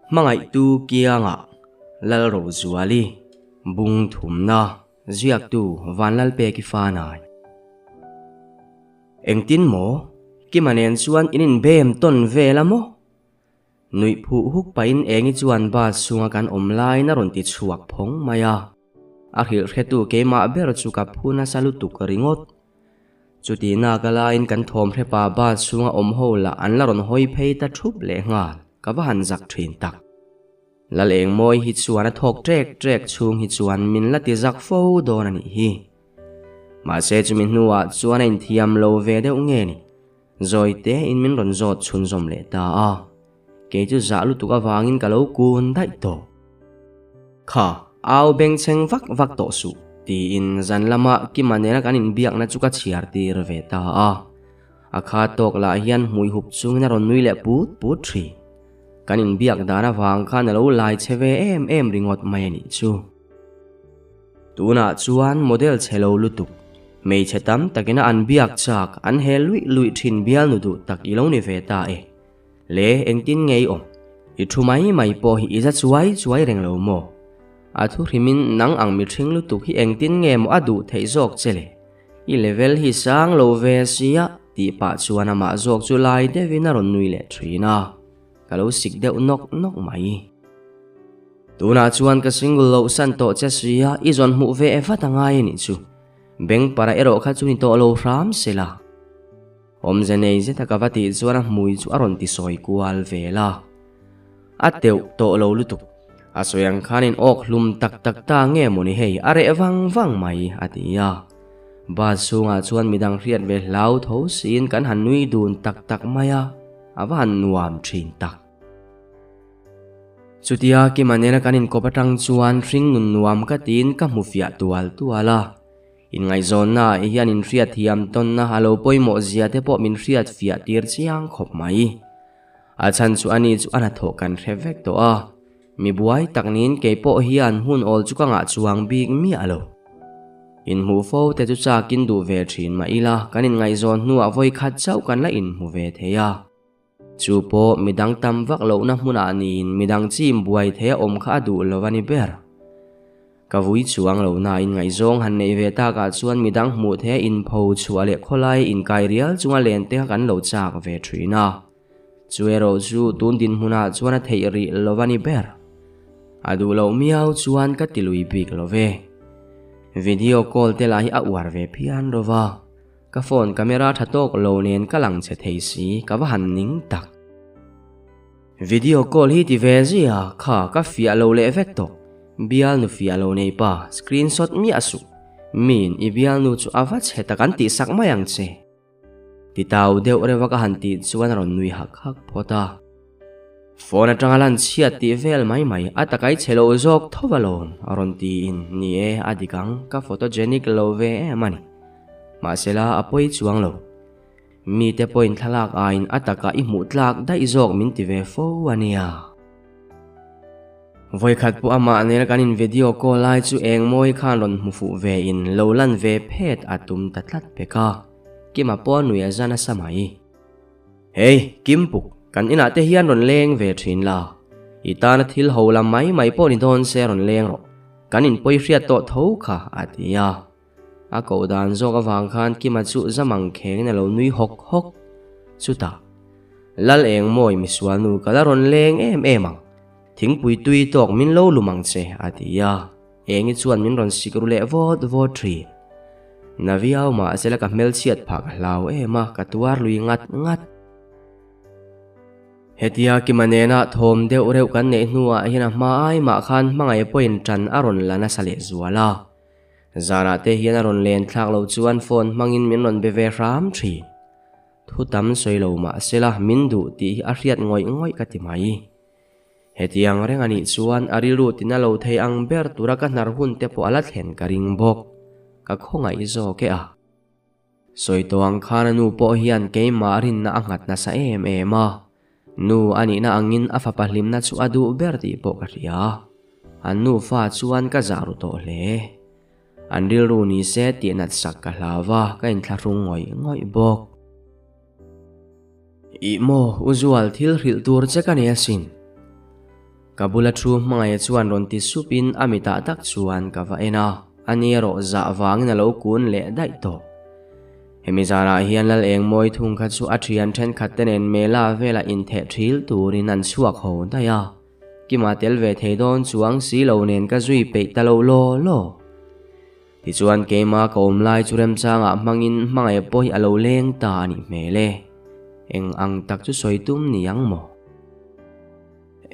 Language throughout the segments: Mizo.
Hmangaihtu kiangah Lalrozuali bung thumna ziaktu Vanlalpeki Fanai. Engtin maw? Kima nen chuan in inbem tawn vel a maw? Nuih phuh huk pahin Engi chuan bus chhunga kan awm laiin a rawn ti chhuak phawng mai a. A hrilh hretu keimah ber chu ka phu nasa lutuk ringawt. Chuti nak a laiin kan thawm hrepa bus chhunga awm ho lah an la rawn hawi phei ta thup leh nghal, ka va han zak thin tak. Lal Engmawi hi chuan a thawk trek trek chhung hi chuan min la ti zak fo dawn a nih hi. Mahse chumi hnuah chuan a inthiam lo ve deuh nge ni? Zawi tein min rawn zawt chhunzawm leh ta a, kei chu zah lutuk avangin ka lo kun daih tawh. Kha, au bengchheng vak vak tawh suh, tiin zan lama Kima nena kan inbiakna chu ka chhiar tir ve ta a. A kha tawk lah hian hmui hup chungin a rawn nui leh put put thin. Kan inbiak dan avang khan a lo lai che ve em em ringawt mai a nih chu. Tunah chuan model chhe lo lutuk, hmeichhe tam takina an biak chak, an he luih luih thin bialnu duh tak i lo ni ve ta e. Le, engtin nge i awm? I thu mai mai pawh hi i za chuai chuai reng lo maw? A thu hrimin nang ang mihring lutuk hi engtin nge maw a duh theih zawk che le? I level hi sang lo ve sia, tih pah chuan amah zawk chu lai deuhin a rawn nui leh thin a. Ka lo sik deuh nawk nawk mai. Tunah chuan ka single loh san tawh che sia, i zawn hmuh ve e vat a ngai a nih chu. Beng para erawh kha chu ni tawh lo hram se la. Awmze nei zeta ka va tih chuan a hmui chu a rawn ti sawi kual vel a. A teuh tawh lo lutuk. A sawi ang khan in awk hlum tak tak ta nge mawni hei a reh vang vang mai a ti a. Bus chhungah chuan midang hriat ve hlau tho siin kan han nui dun tak tak mai a, a va han nuam thin tak. Chutia Kima nena kan inkawp atang chuan hring nun nuam ka tiin ka hmu fiah tual tual a. Inngaihzawnna ah hian inhriat thiam tawnna a lo pawimawh zia te pawh min hriat fiah tir chiang khawp mai. A chhan chu ani chu a hnathawh kan hre vek tawh a. Mi buai tak niin kei pawh hian hun awl chu ka ngah chuang bik miah lo. Inhmuh fo te chu chakin duh ve thin mah ila kan inngaihzawn hnuah vawikhat chauh kan la inhmu ve thei a. Chu pawh midang tam vak lohna hmunah niin midang chim buai thei a awm kha a duh lo a ni ber. Ka vui chuang lo nain ngaihzawng han neih ve takah chuan midang hmuh thei a inpho chhuah leh khawlai inkai rial chunga len te kha kan lo chak ve thin a. Chu erawh chu tun dinhmunah chuan a theih rih lo a ni ber. A duh loh miau chuan ka ti lui bik lo ve. Video call te lah hi a uar ve phian ro va. Ka phone camera tha tawk lo nen ka lang che thei si, ka va han ning tak. Video call hi ti ve zia kha ka fiah lo leh vek tawh. Bialnu fiah lo nei pa, screenshot miah suh. Miin i bialnu chu a va chhe tak an tih sak mai ang che. Ti tau deuh reuh a ka han tih chuan a rawn nui hak hak phawt a. Phone atanga lan chhiat tih vel mai mai a takai chhe lo zawk tho alawm a rawn tiin ni e a dik ang ka photogenic lo ve em a ni. Mahsela a pawi chuang lo. Mite pawhin thlalak aiin a takah i hmuh tlak daih zawk min ti ve fo a nia. Vawikhat pawh amah nena kan in video call lai chu eng mawi khan rawn hmu fuh ve in lo lan ve phet a tum ta tlat pek a, Kima pawh a nui a za nasa mai. Hey, Kimpuk, kan inah te hian rawn leng ve thin la. I tana thil ho lam mai mai pawh ni dawn se rawn leng rawh. Kan inpawi hriat tawh tho kha, a ti a. A koh dan zawk avang khan Kima chu zamang khengin a lo nui hawk hawk. Chutah, Lal Engmawi misualnu ka la rawn leng em em ang. Thingpui tui tawk min lo lum ang che, a ti a. Engi chuan min rawn sik ru leh vawt vawt thin. Na viau mahsela ka hmelchhiat phah ka hlau em a, ka tuar lui ngat ngat. Hetia Kima nena thawm deuh reuh kan neih hnuah hian a hma ai mah khan hmangaih pawhin ṭan a rawn la nasa leh zual a. Zanah te hian a rawn len thlak loh chuan phone hmangin min rawn be ve hram thin. Thu tam sawi lo mahsela min duh tih hi a hriat ngawih ngawih ka ti mai. Hetiang reng a nih chuan a rilru tina lo thei ang ber tura ka hnar hun te pawh a la thlen ka ring bawk. Ka khawngaih zawk e a. Sawi tawh ang khan a nu pawh hian keimah rinna a nghat nasa em em a. Nu a nihna angin a fapa hlimna chu a duh ber tih pawh ka hria. An nufa chuan ka zah ru tawh hle. An rilru ni se tih nat sak ka hlau va, ka inthlahrung ngawih ngawih bawk. Ih maw, u Zual thil hrilh tur che ka nei asin. Ka bula thu hmangaih chuan rawn ti supin a mitah tak chuan ka va en a, ani erawh zah vangin a lo kun leh daih tawh. Hemi zanah hian Lal Engmawi thung kha chu a thian thenkhat te nen Mela velah intheh thil turin an chhuak ho daih a, Kima tel ve thei dawn chuang si lo nen ka zui peih ta lo law law. Tichuan keima ka awm lai chu remchangah hmangin hmangaih pawh hi a lo leng ta a nih hmel e. Eng ang tak chu sawi tum ni ang maw?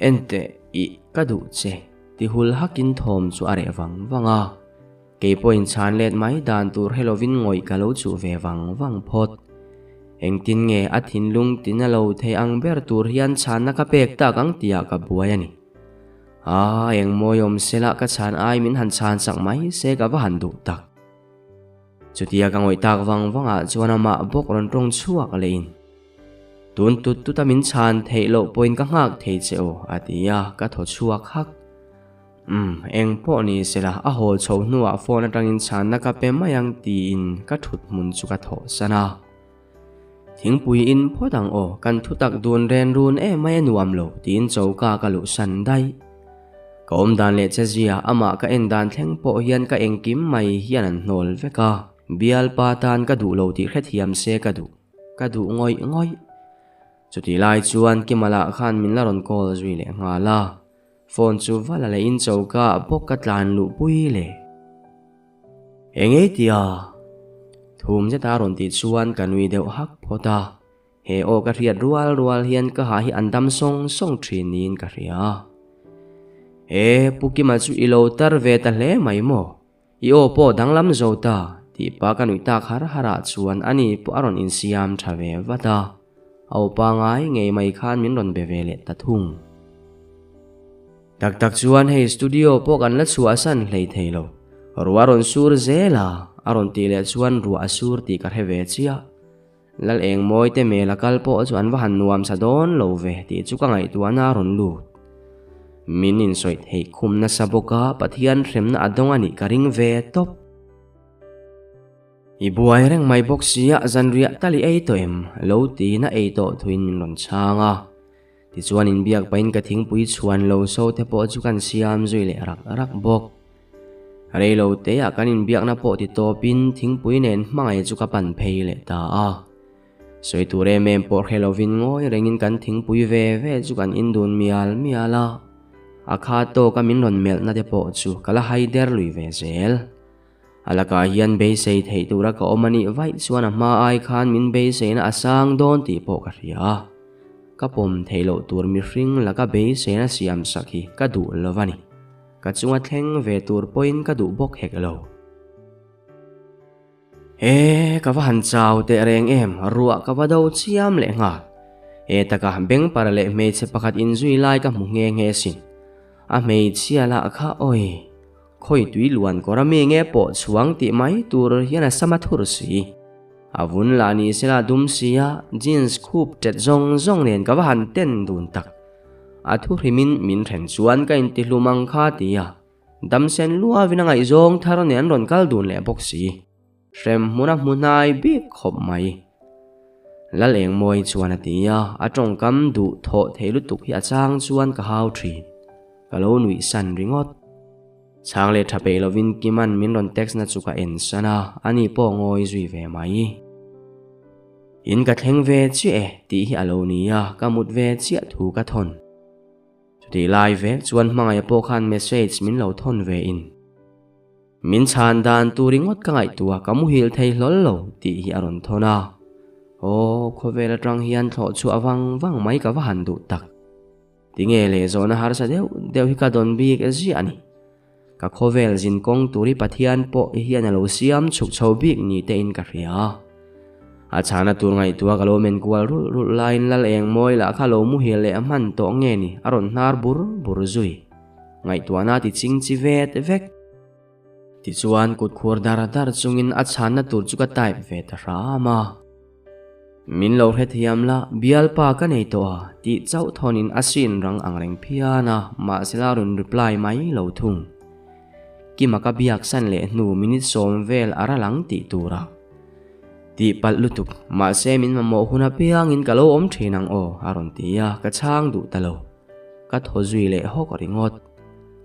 Enteh, ih ka duh che, ti hul hakin thawm chu a reh vang vang a. Kei pawhin chhan let mai dan tur hre lovin ngawih ka lo chuh ve vang vang phawt. Engtin nge a thinlung tina lo thei ang ber tur hian chhanna ka pek tak ang tihah ka buai a ni. Aa, eng mawi awm sela ka chhan ai min han chhan sak mai se ka va han duh tak. Chutia ka ngawih tak vang vangah chuan amah bawk rawn tawng chhuak lehin, Tun tut tuta min chhan theih loh pawhin ka nghak thei che aw, a ti a, ka thaw chhuak hak. Umm, eng pawh ni sela a hawl chho hnuah phone atangin chhanna ka pe mai ang tiin ka thut hmun chu ka thawhsan a. Thingpui in phawt ang aw, kan thutak dun ren run em mai a nuam lo tiin choka ka luhsan daih. Ka awm dan leh che zia amah ka en dan thleng pawh hian ka engkim mai hian an hnawl vek a, bialpa tan ka duh lo tih hrethiam se ka duh, ka duh ngawih ngawih. Chutih lai chuan Kimala khan min la rawn call zui leh nghal a, phone chu va la lehin choka ah bawk ka tlan luh pui le. Eng ei tia? Thum zeta rawn tih chuan ka nui deuh hak phawt a, he aw ka hriat rual rual hian ka ha hi an dam sawng sawng thin niin ka hria. E, Pu Kima chu i lo tar ve ta hle mai maw? I aw pawh danglam zo ta, tih pa ka nuih tak har har ah chuan ani pawh a rawn insiam tha ve vat a. A aw pangai ngei mai khan min rawn be ve leh ta thung. Tak tak chuan hei studio pawh kan la chhuahsan hlei thei lo. Ruah a rawn sur zel a, a rawn tih leh chuan ruah a sur tih ka hre ve chiah. Lal Engmawi te mel a kal pawh chu an va han nuam sa dawn lo ve tih chu ka ngaihtuahna a rawn lut. Min insawi theih khum nasa bawk a, Pathian hremna a dawng a nih ka ring ve tawp. I buai reng mai bawk sia, zanriah tal i ei tawh em? Lo tiin a ei tawh thuin min rawn chhang a. Tichuan inbiak pahin ka thingpui chhuan lo so te pawh chu kan siam zui leh rak rak bawk. Rei lo teah kan inbiakna pawh ti tawpin thingpui nen hmangaih chu ka pan phei leh ta a. Sawi tur em em pawh hre lovin ngawi rengin kan thingpui ve ve chu kan indun mial mial a. A kha tawka min rawn melhna te pawh chu ka la hai der lui ve zel. A lakah hian beisei theih tura ka awm a nih vaih chuan a hma ai khan min beiseina a sang dawn tih pawh ka hria a. Ka pawm theih loh tur mihring laka beiseina siam sak hi ka duh lo a ni. Ka chunga thleng ve tur pawhin ka duh bawk hek lo. He, ka va han chau teh reng em, ruah ka va do chiam leh nghal. He taka bengpara leh hmeichhe pakhat inzui lai ka hmu nghe nghe sin. A hmeichhia lah kha awi. Khawi tui luan kawr a mi nge pawh chhuang tih mai tur hian a sam a thur si. A vun lah ni sela dum si a, jeans khup tet zawng zawng nen ka va han ten dun tak. A thu hrimin min then chuan ka intihlum ang kha ti a, damsen luavin a ngaihzawng thar nen an rawn kal dun leh bawk si. Hrem hmun a hmu hnai bik khawp mai. Lal Engmawi chuan a ti a, a tawngkam duh thawh thei lutuk hi a chang chuan ka hau thin. Ka lo nuih san ringawt. Chhang leh tha peih lovin Kima'n min rawn text na chu ka en san a, ani pawh ngawi zui ve mai. In ka thleng ve chiah e tih hi a lo ni a, ka mut ve chiah thu ka thawn. Chutih lai vek chuan hmangaih pawh khan message min lo thawn ve in. Min chhan dan tur ringawt ka ngaihtuah ka muhil thei hlawl lo tih hi a rawn thawn a. Aw, khawvel atang hian thlawh chhuah vang vang mai ka va han duh tak. Tinge leh zawhna harsa deuh deuh hi ka dawn bik ziah a ni. Ka khawvel zin kawng tur hi Pathian pawh hian a lo siam chhuk chho bik ni tein ka hria. A chhana tur ngaihtuah ka lo men kual rulh rulh laiin Lal Engmawi lah kha lo muhil leh hman tawh nge ni a rawn hnar bur bur zui. Ngaihtuahna ti ching chi vet vek. Tichuan kut khuar dar dar chungin a chhanna tur chu ka type ve ta hram a. Min lo hrethiam la, bialpa ka nei tawh a, tih chauh thawnin a sin rang ang reng phian a, mahsela rawn reply mai lo thung. Kima ka biak san leh hnu minute 10 vel a ral ang tih turah. Tih palh lutuk, mahse min mamawh hun apiangin ka lo awm thin ang aw, a rawn ti a, ka chhang duh ta lo. Ka thaw zui leh hawk ringawt.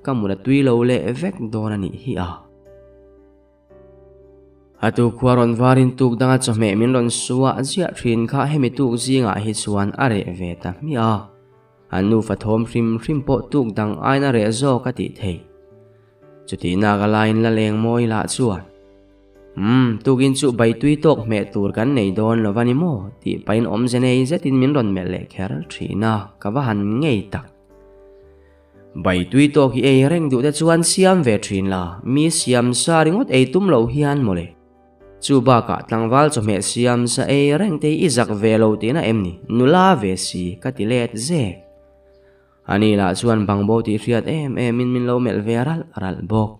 Ka mut a tui lo leh vek dawn a nih hi a. A tuk khua rawn varin tuk danga chawhmeh min rawn suah ziah thin kha hemi tuk zingah hi chuan a reh ve ta hmiah a. An nufa thawm hrim hrim pawh tuk dang aiin a reh zawk a tih theih. Chutih nak a laiin la leng mawi lah chuan, Umm, tukin chu bai tui tawk hmeh tur kan nei dawn lo va ni maw? tih pahin awmze nei zetin min rawn melh leh kher thin a, ka va han ngei tak. Bai tui tawk hi ei reng duh te chuan siam ve thin la, mi siam sa ringawt ei tum lo hian mawle. Chu bakah tlangval chawhmeh siam sa ei reng te hi i zak ve lo tihna em ni? Nula ve si, ka ti let zek. Ani lah chuan bangbo tih hriat em emin min lo melh ve ralh ralh bawk.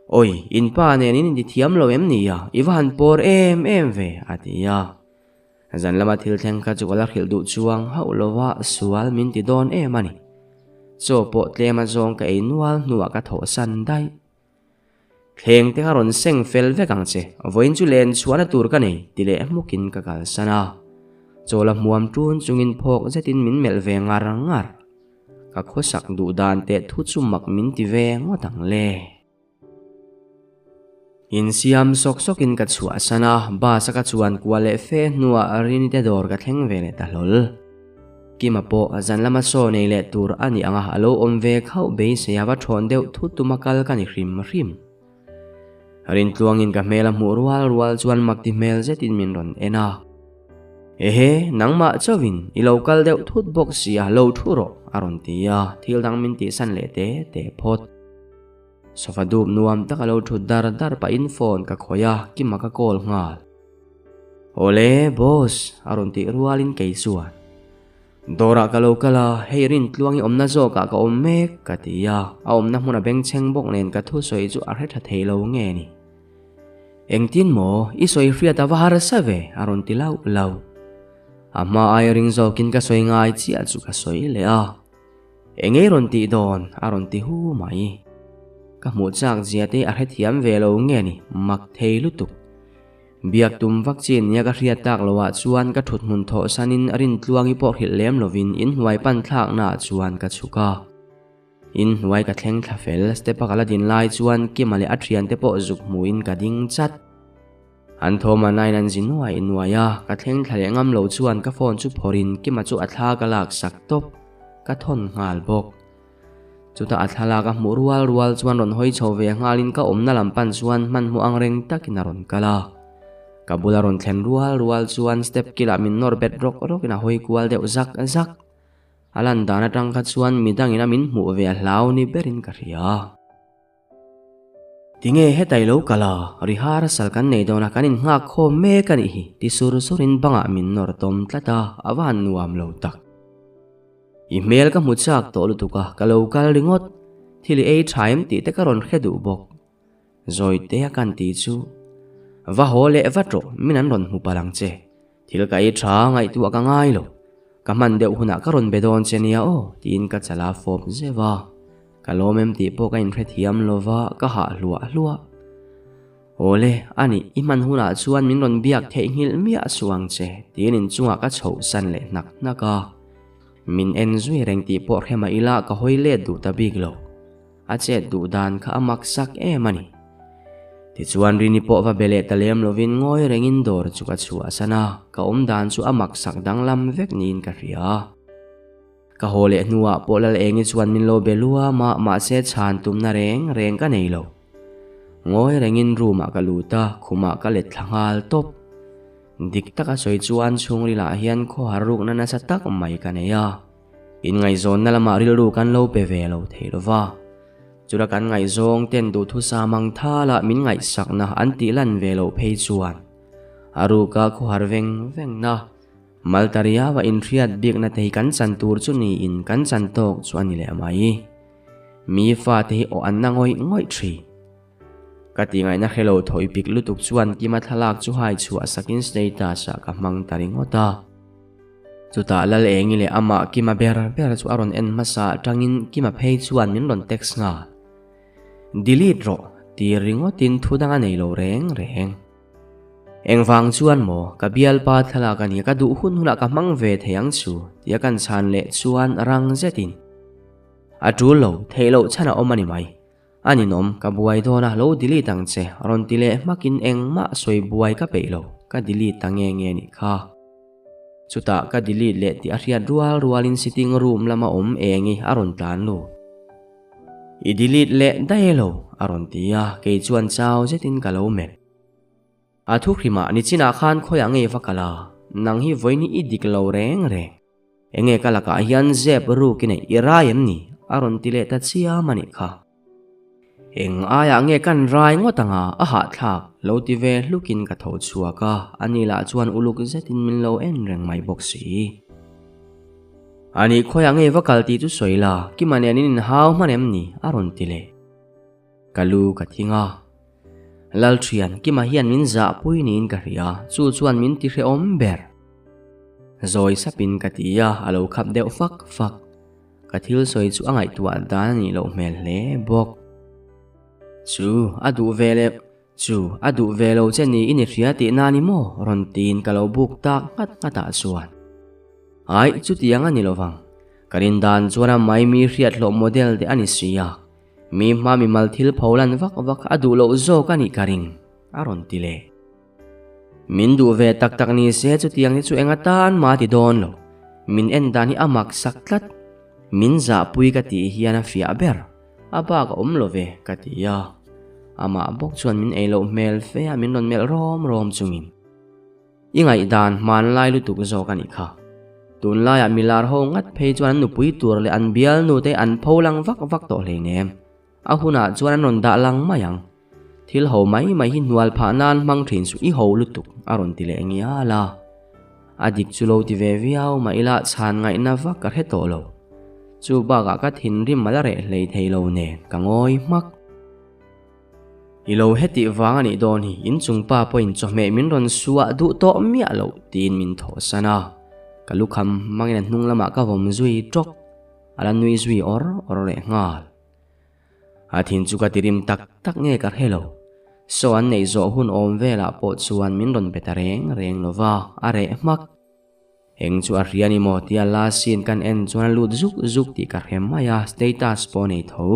Awi, in pa nen in inti thiam lo em ni a? I va han pawr em em ve, a ti a. Zan lama thil thleng kha chu ka la hrilh duh chuang hauh lo va, sual min ti dawn em a ni. Chaw pawh tlem a zawng ka ei nual hnuah ka thawhsan daih. Thleng te kha rawn seng fel vek ang che, vawiin chu len chhuahna tur ka nei, ti leh hmukin ka kalsan a. Chaw la hmuam ṭun chungin phawk zetin min melh ve ngar ngar. Ka khawsak duh dan teh thu chu mak min ti ve ngawt ang le. Insiam sawk sawkin ka chhuahsan a, bus a ka chuan kual leh fe hnuah Rini te dawr ka thleng ve leh ta hlawl. Kima pawh zan lama saw nei leh tur a nih anga a lo awm ve khauh beisei a va thawn deuh thut tuma kal ka ni hrim hrim. Rintluangin ka hmel a hmuh rual rual chuan mak ti hmel zetin min rawn en a. Ehe, nangmah chauhin i lo kal deuh thut bawk sia, lo thu rawh, a rawn ti a, thil dang min tihsan leh te te phawt. Sofa dup nuam tak a lo thut dar dar pahin phone ka khawih a, Kima ka call nghal. Awle, boss, a rawn tih rualin kei chuan. Dawrah ka lo kal a, hei Rintluangi awmna zawkah ka awm mek, ka ti a, a awmna hmun a bengchheng bawk nen ka thusawi chu a hre tha thei lo nge ni. Engtin maw, i sawi hriat a va harsa ve, a rawn ti lauh lauh. A hma aia ring zawkin ka sawi ngai chiah chu ka sawi leh a. Engei rawn tih dawn, a rawn ti hu mai. Ka hmuh chak zia te a hrethiam ve lo nge ni, mak thei lutuk. Biak tum vak chi nia ka hriat tak lo ah chuan ka thut hmun thawh sanin Rintluangi pawh hrilh lem lovin inhnuai pan thlakna ah chuan ka chhuk a. Inhnuai ka thleng thla fel, step a ka la din lai chuan Kima leh a thiante pawh zuk hmuhin ka ding chat. An thawm a nain an zi nuai nuai a, ka thleng thla leh ngam lo chuan ka phone chu phawrhin Kima chu a thla ka lak sak tawp, ka thawn nghal bawk. Chutah a thlalak a hmuh rual rual chuan rawn hawi chho ve nghalin ka awmna lam pan chuan hmanhmawh ang reng takin a rawn kal a. Ka bula rawn thlen rual rual chuan step kilah min nawr bet rawk rawkin a hawi kual deuh zak zak. A lan dan atang kha chuan midangin a min hmuh ve a hlau ni berin ka hria. Tinge hetai lo kal a, rehearsal kan nei dawn a kan innghak khawm mek a nih hi ti sur surin bangah min nawr tawm tlat a, a va han nuam lo tak. I hmel ka hmu chak tawh lutuk a, ka lo kal ringawt. Thil i ei tha em tih te ka rawn hre duh bawk. Zawi te a kan ti chu. Va haw leh vat rawh, min an rawn hmu palh ang che. Thil ka ei tha ngaihtuah ka ngai lo. Ka hman deuh hunah ka rawn be dawn che nia aw, tiin ka chala fawp zeuh a. Ka lawm em tih pawh ka inhrethiam lova, ka hah hluah hluah. Awle, a nih, i hman hunah chuan min rawn biak theihnghilh miah suh ang che, tiin inchungah ka chhoh san leh hnak hnak a. Min en zui reng tih pawh hre mah ila ka hawi let duh ta bik lo. A chet duh dan kha a mak sak em a ni. Tichuan Rini pawh va be leh ta lem lovin ngawi rengin dawr chu ka chhuahsan a, ka awm dan chu a mak sak danglam vek niin ka hria. Ka haw leh hnuah pawh Lal Engi chuan min lo be luam a, mahse chhan tumna reng reng ka nei lo. Ngawi rengin room ah ka lut a, khumah ka let thla nghal tawp. Dik taka sawi chuan chhungrilah hian khawhar rukna nasa tak mai ka nei a. Inngaihzawnna lamah rilru kan lo pe ve lo thei lo va. Chula kan ngaihzawng ten duhthusam ang thala min ngaihsakna an tih lan ve loh phei chuan a ruka khawhar veng vengna Malta riau a inhriat bikna te hi kan chan tur chu niin kan chan tawk chu a ni leh mai. Mi fate hi aw an na ngawih ngawih thin. Ka ti ngaihna hre lo thawi pik lutuk chuan Kima thlalak chu hai chhuah sakin status ah ka hmang ta ringawt a. Chutah Lal Engi leh amah Kima ber ber chu a rawn en hmasa atangin Kima phei chuan min rawn text nghal. Delete rawh ti ringawtin thu dang a nei lo reng reng. Engvang chuan maw, ka bialpa thlalak a nia, ka duh hun hunah ka hmang ve thei ang chu, tia kan chhan leh chuan rang zetin. A ṭul lo, theih loh chhan a awm a ni mai. A ninawm, ka buai dawn a, lo delete ang che, rawn ti leh hmakin engmah sawi buai ka peih lo, ka delete ta nge nge nih kha. Chutah ka delete leh tih a hriat rual rualin sitting room lama awm eng i a rawn tlan lut. I delete leh daih lo, a rawn ti a, kei chuan chau zetin ka lo melh. A thuhrimah nichinah khan khawiah ngei va kal a, nang hi vawiin i dik lo reng reng. Enge ka lakah hian zep ruk i neih i rai em ni? a rawn ti leh ta chiam a nih kha. Eng aiah nge kan rai ngawt anga a hahthlak lo ti ve hlukin ka tho chhuak a, ani lah chuan uluk zetin min lo en reng mai bawk si. Ani khawiah nge va kal tih chu sawi la, Kima nen in inhau hman em ni? a rawn ti leh. Ka lu ka thing a. Lalthian, Kima hian min zahpui niin ka hria, chu chuan min ti hrehawm ber. Zawi sapin ka ti a, a lo khap deuh fak fak. Ka thil sawi chu a ngaihtuah dan a nih loh hmel hle bawk. Chu, a duh ve leh, chu, a duh ve lo che niin i hria tih na ni maw? rawn tiin ka lo buk tak nghat nghatah chuan. Aih, chutiang a ni lovang. Ka rindan chuan a maimi hriathlawh model te a ni si a. Mi hma mimal thil pho lan vak vak a duh loh zawk a nih ka ring, a rawn ti leh. Min duh ve tak tak ni se chutiang hi chu eng atan mah ti dawn lo. Min en dan hi a mak sak tlat. Min zahpui ka tih hian a fiah ber. A bak a awm lo ve, ka ti a. Amah bawk chuan min ei loh hmel fe a min rawn melh rawm rawm chungin. I ngaihdan hmanlai lutuk zawk a nih kha. Tunlaiah milar ho ngat phei chuan an nupui tur leh an bialnu te an pho lang vak vak tawh hleinem. A hunah chuan an rawn dah lang mai ang. Thil ho mai mai hi hnual phah nan hmang thin suh i ho lutuk a rawn ti leh ngial a. A dik chu lo ti ve viau mah ila chhan ngaihna vak ka hre tawh lo. Chu bakah ka thinrim a la reh hlei thei lo nen ka ngawi hmak. I lo hetih vang a nih dawn hi, inchung pa pawhin chawhmeh min rawn suah duh tawh miah loh tiin min thawhsan a. Ka lukham hmangin a hnung lamah ka vawm zui tawk. A la nui zui awr awr leh nghal. A thin chu ka tirim tak tak nge ka hre lo. Saw an neih zawh hun awm velah pawh chuan min rawn be ta reng reng lo va, a reh hmak. Eng chu a hria ni maw tia last scene kan en chuan a lut zuk zuk tih ka hre mai a, status pawh a nei tho.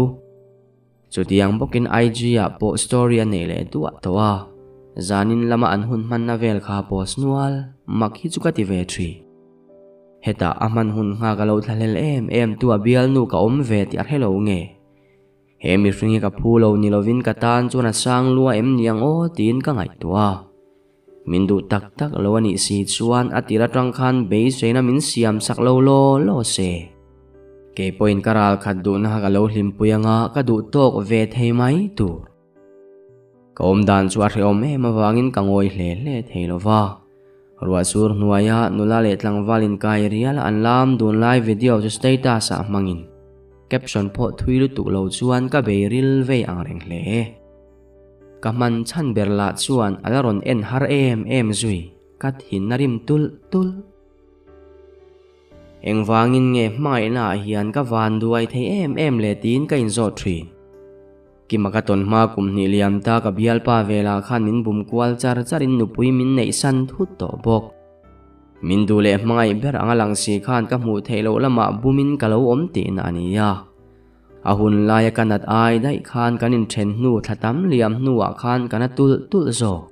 Chutiang bawkin IG ah pawh story a nei leh duah tawh a, zanin lama an hun hmanna vel kha post nual mak hi chu ka ti ve thin. Hetah a hman hun nghak a lo thlahlel em em tu a bialnu ka awm ve tih a hre lo nge? He mihring hi ka phu lo ni lovin ka tan chuan a sang lua em ni ang aw tiin ka ngaihtuah a. Min duh tak tak lo a nih si chuan a tir atang khan beiseina min siam sak lo law law se. Kei pawhin ka ral khat duhna kha ka lo hlimpui anga ka duh tawk ve thei mai tur. Ka awm dan chu a hrehawm em avangin ka ngawi hle hle thei lo va. Ruahsur hnuaia nula leh tlangval inkai rial an lam dun lai video chu status ah hmangin caption pawh thui lutuk lo chuan ka bei ril vei ang reng hle. Ka hman chhan ber lah chuan a la rawn en har em em zui, ka thin a rim tulh tulh. Engvangin nge hmangaihna ah hian ka van duai thei em em le tiin ka inzawt thin. Kima ka tawn hma kum hnih liam ta ka bialpa velah khan min bum kual char charin nupui min neih san thut tawh bawk. Min duh leh hmangaih ber anga lang si khan ka hmuh theih loh lamah bumin ka lo awm tihna a ni a. A hun laia ka nat ai daih khan kan inthen hnu thla tam liam hnuah khan ka na tulh tulh zawk.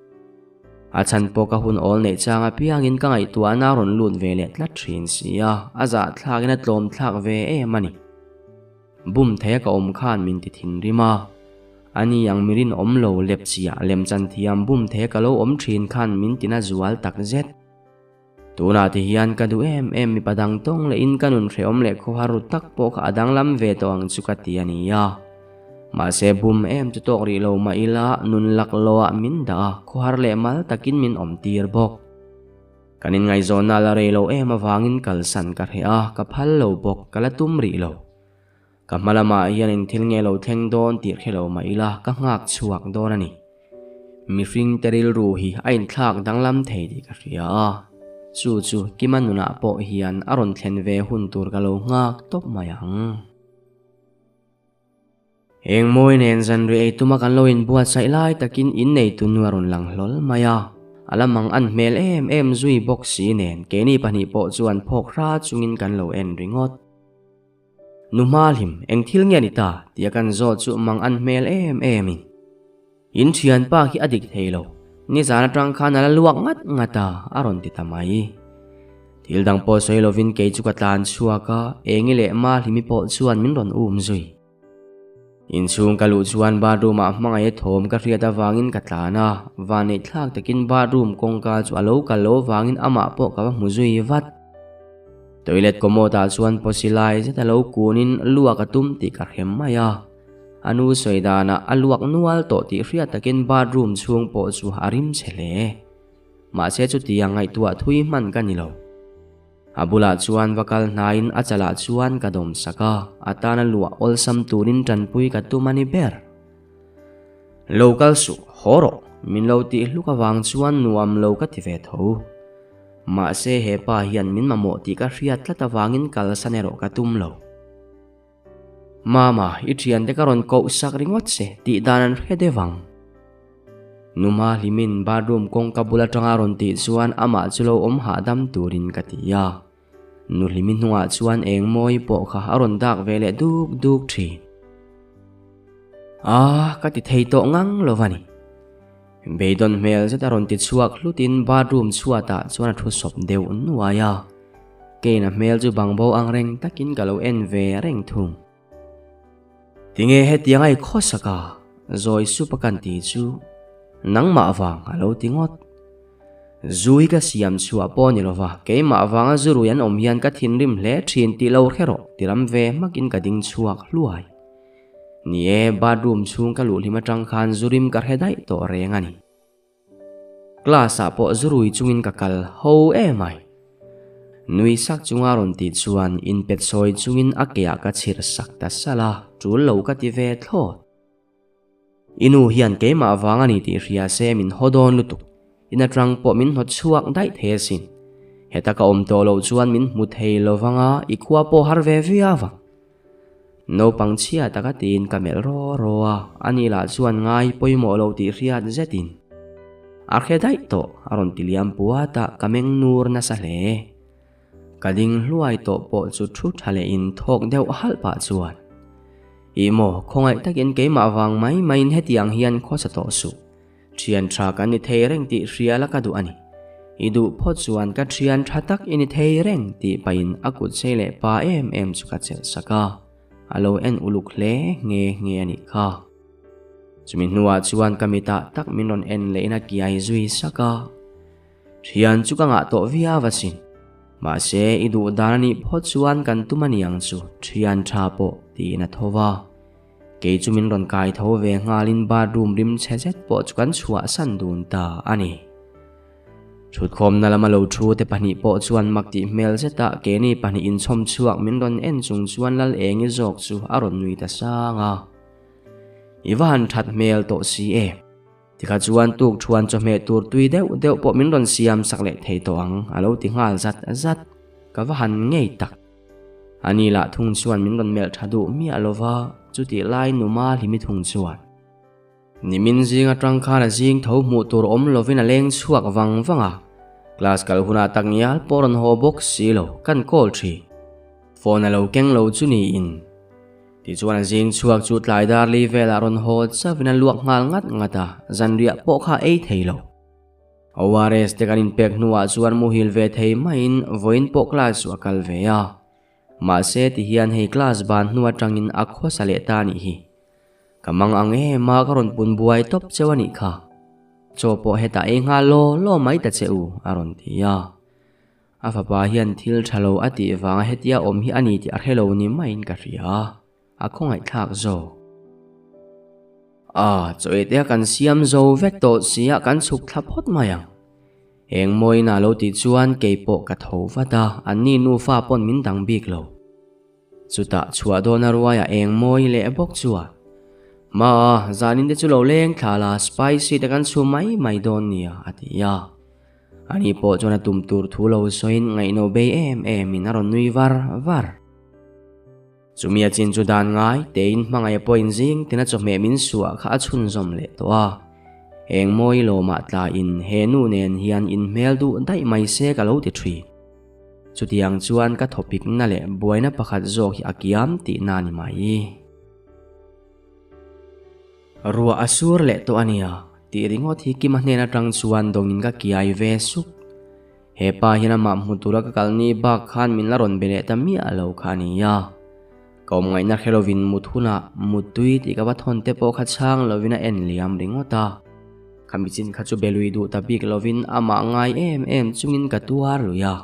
A chhan pawh ka hun awl neih chang apiangin ka ngaihtuahna a rawn lut ve leh tlat thin si a, a zahthlakin a tlawmthlak ve em a ni. Bum theia ka awm khan min ti thinrim a, ani ang mirin awm lo lepchiah lemchan thiam bum theia ka lo awm thin khan min tina zual takzet. Tunah ti hian ka duh em em mipa dang tawng leh in ka nun hrehawm leh khawhar ru tak pawh kha a danglam ve tawh ang chu ka ti a ni a. Mahse bum em chu tawk rih lo mah ila nun lak lo ah min dah a, khawhar leh mal takin min awm tir bawk. Kan inngaihzawnna la rei lo em avangin kalsan ka hreh a, ka phal lo bawk, ka la tum rih lo. Ka hma lamah hian eng thil nge lo thleng dawn tih hre lo mah ila ka nghak chhuak dawn a ni. Mihring te rilru hi a inthlak danglam thei tih ka hria a, chu chu Kima nunah pawh hian a rawn thlen ve hun tur ka lo nghak tawp mai ang. Eng mawi nen zanriah ei tuma kan lo inbuatsaih lai takin inneitu nu a rawn lang hlawl mai a, a la mang an hmel em em zui bawk si nen keini pahnih pawh chuan phawk hra chungin kan lo en ringawt. Nu Hmalim, eng thil nge ni ta? tia kan zawt chu mang an hmel em em in. In thianpa khi a dik thei lo, nizan atang khan a la luak ngat ngat a, a rawn ti ta mai. Thil dang pawh sawi lovin kei chu ka tlan chhuak a, Engi leh Mahlimi pawh chuan min rawn um zui. Inchhung ka luh chuan bathroom ah hmangaih a thawm ka hriat avangin ka tlan a, vanneih thlak takin bathroom kawngka chu a lo kal lo avangin amah pawh ka va hmu zui vat. Toilet commode ah chuan pawsi lai zet a lo kunin luak a tum tih ka hrem mai a, a nu sawi danah a luak nual tawh tih hriat takin bathroom chhung pawh chu a rim chhe hle. Mahse chutiang ngaihtuah thui hman ka ni lo. A bulah chuan va kal hnaiin a chalah chuan ka dawm sak a, a tana luah awlsam turin tanpui ka tum a ni ber. Lo kal suh, haw rawh, min lo tih hluk avang chuan nuam lo ka ti ve tho. Mahse he pa hian min mamawh tih ka hriat tlat avangin kalsan erawh ka tum lo. Mama, i thiante ka rawn koh sak ringawt che tih dan an hre deuh ang. Numa hlimin bathroom kawngka bul atanga rawn tih chuan amah chu lo awm hahdam turin ka ti a. Nu hlimi hnungah chuan eng mawi pawh kha a rawn dak ve leh duk duk thin. Ah, ka ti thei tawh ngang lo va ni. Beidawn hmel zet a rawn ti chhuak hlutin bathroom chhuatah chuan a thu sawp deuh nuai a. Kane-a hmel chu bangbo ang reng takin ka lo en ve reng thung. Tinge hetiang a i khawsak a? Zawi sup a kan ti chu nangmah vang a lo ti ngawt. Zui ka siam chhuah pawh ni lova keimah vanga zurui an awm hian ka thinrim hle thin tih lo hre rawh ti ram ve hmakin ka ding chhuak hluai. Ni e, bathroom chhung ka luh hlim atang khan zurim ka hre daih tawh reng a ni. Class ah pawh zurui chungin ka kal ho emai. Nui sak chunga rawn tih chuan inpet sawi chungin a ke ah ka chhir sak ta salh a, tul lo ka ti ve thlawt. I nu hian keimah vang a ni tih hria se min haw dawn lutuk. In atang pawh min hnawt chhuak daih thei asin. Heta ka awm tawh loh chuan min hmu thei lovang a, i khua pawh har ve viau ang. Naupang chhia taka tiin ka melh raw raw a, ani lah chuan ngai pawimawh lo tih hriat zetin a hre daih tawh a rawn ti liam puat a, ka meng nur nasa hle. Ka ding hluai tawh pawh chu thu tha leh in thawk deuh halh pah chuan, Ih maw, khawngaih takin keimah vang mai maiin hetiang hian khawsa tawh suh. Thian tha kan ni thei reng tih hria la ka duh a ni. I duh phawt chuan ka thian tha tak i ni thei reng tih pahin a kut sei leh pa em em chu ka chelh sak a, a lo en uluk hle nghe nghe a nih kha. Chumi hnuah chuan ka mitah tak min rawn en lehin a kiai zui sak a. Thian chu ka ngah tawh viau asin. Mahse i duh dan a nih phawt chuan kan tum a niang chu thian tha pawh tiin a tho va. Kei chu min rawn kai tho ve nghalin bathroom rim chhe zet pawh chu kan chhuahsan dun ta a ni. Thutkhawmna lama lo thu te pahnih pawh chuan mak tih hmel zetah keini pahnih inchhawm chhuak min rawn en chung chuan Lal Engi zawk chu a rawn nui ta sang a. I va han that hmel tawh si e. Tikha chuan tuk thuan chawhmeh tur tui deuh deuh pawh min rawn siam sak leh thei tawh ang a lo ti nghal zat zat. Ka va han ngei tak. Ani lah thung chuan min rawn melh tha duh miah lo va, chutih lai Numa Hlimi thung chuan. Nimin zing atang khan a zing tho hmuh tur awm lovin a leng chhuak vang vang a, class kal hunah tak ngial pawh rawn haw bawk si lo, kan call thin. Phone a lo keng lo chu niin. Tichuan a zing chhuak chu tlai dar li velah rawn haw chauhin a luak nghal ngat ngat a, zanriah pawh kha ei thei lo. ORS te kan inpek hnuah chuan muhil ve thei maiin vawiin pawh class chu a kal ve a. Mahse tihian hei class ban hnu atangin a khawsa leh ta anih hi. Ka mang ang em a ka rawn pun buai tawp cheu anih kha. Chaw pawh hetah ei nghal law law mai ta che u a rawn ti a. A fapa hian thil tha lo a tih vanga hetia awm hi a ni tih a hre lo ni maiin ka hria. A khawngaihthlak zawk. A, chaw ete a kan siam zo vek tawh si a, kan chhuk thla phawt mai ang. Eng mawiin a lo tih chuan kei pawh ka tho vat a, anni nufa pawn min dang bik lo. Chutah chhuah dawn a ruai a eng mawi leh bawk chuan, Ma, zanin te chu lo leng thla la, spicy te kan chhum mai mai dawn nia, a ti a. Ani pawh chuan a tum tur thu lo sawiin ngaihno bei em emin a rawn nui var var. Chumi a chin chu dan ngai tein hmangaih pawhin zing tina chawhmeh min suah kha a chhunzawm leh tawh a. Eng mawi lawmah tlain he nu nen hian inhmel duh daih mai se ka lo ti thin. Chutiang chuan ka thawpikna leh buaina pakhat zawk hi a kiam tihna a ni mai. Ruah a sur leh tawh a nia tih ringawt hi Kima hnen atang chuan dawngin ka kiai ve sup. He pa hian amah hmu tura ka kal ni bak khan min la rawn be leh ta miah lo kha a nia. Ka awm ngaihna hre lovin mut hunah muttui tih ka va thawn te pawh kha chhang lovin a en liam ringawt a. Kha michin kha chu be lui duh ta bik lovin amah ngai em em chungin ka tuar lui a.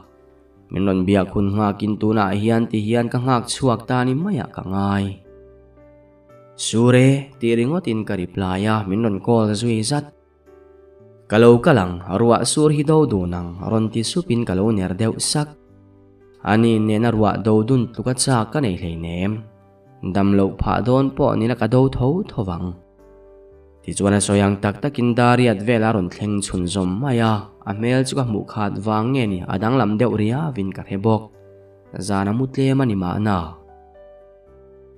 Min rawn biak hun nghakin tunah hian ti hian ka nghak chhuak ta ni maiah ka ngai. Sure tih ringawtin ka reply a, min rawn call zui zat. Ka lo kal ang, ruah sur hi do dun ang, rawn ti supin ka lo ner deuh sak. Ani nena ruah do dun tluka chak ka nei hleinem. Dam loh phah dawn pawh nila ka do tho tho vang. Tichuan a sawi ang tak takin Dariat vel a rawn thleng chhun zawm mai a, a hmel chu ka hmuh khat vang nge ni a danglam deuh riauin ka hre bawk. Zan a mu tlem a ni mahna.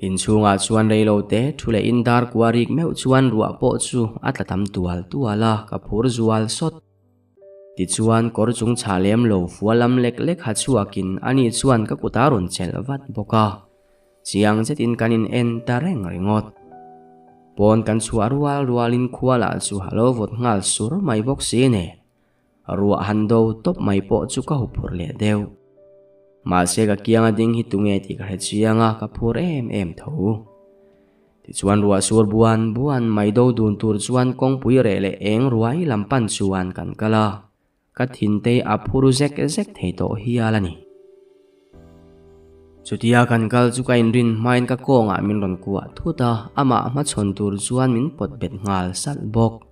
Inchhungah chuan reilo te thu leh in dar kua rik meuh chuan ruah pawh chu a tla tam tual tual a, ka phur zual sawt. Tichuan kawr chung chhah lem lo fua lam lek lek ha chhuakin ani chuan ka kut a rawn chelh vat bawk a, chiang zetin kan in en ta reng ringawt. Pawn kan chhuah rual rualin khua lah chu a lo vawt nghal sur mai bawk si nen. Ruah han do tawp mai pawh chu ka huphurh leh deuh. Mahse ka kianga ding hi tunge tih ka hre chiang a, ka phur em em tho. Tichuan ruah sur buan buan mai do dun tur chuan kawngpui reh leh eng ruai lam pan chuan kan kal a, ka thinte a phur zek zek thei tawh hial a ni. Chutia kan kal chu ka inrin hmain ka kawngah min rawn kuah thut a, amah hmachhawn tur chuan min pawt bet nghal salh bawk.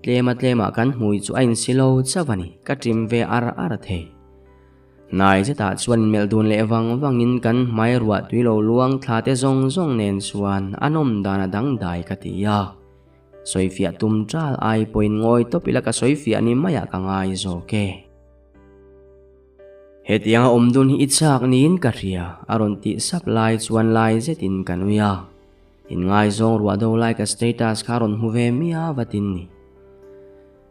Tlema tlemah kan hmui chu a insi lo chauh a ni, ka ṭim ve ar ar thei. Hnai zetah chuan inmelh dun leh vang vangin kan hmai ruah tui lo luang thla te zawng zawng nen chuan a nawm dan a dangdai ka ti a. Sawifiah tum ṭal ai pawhin ngawi tawp ila ka sawifiah ni maiah ka ngai zawk e. Hetianga awm dun hi i chak niin ka hria, a rawn tih sap lai chuan lai zetin ka nui a. Inngaizawng ruah do lai ka status kha rawn hmu ve miau a tin ni.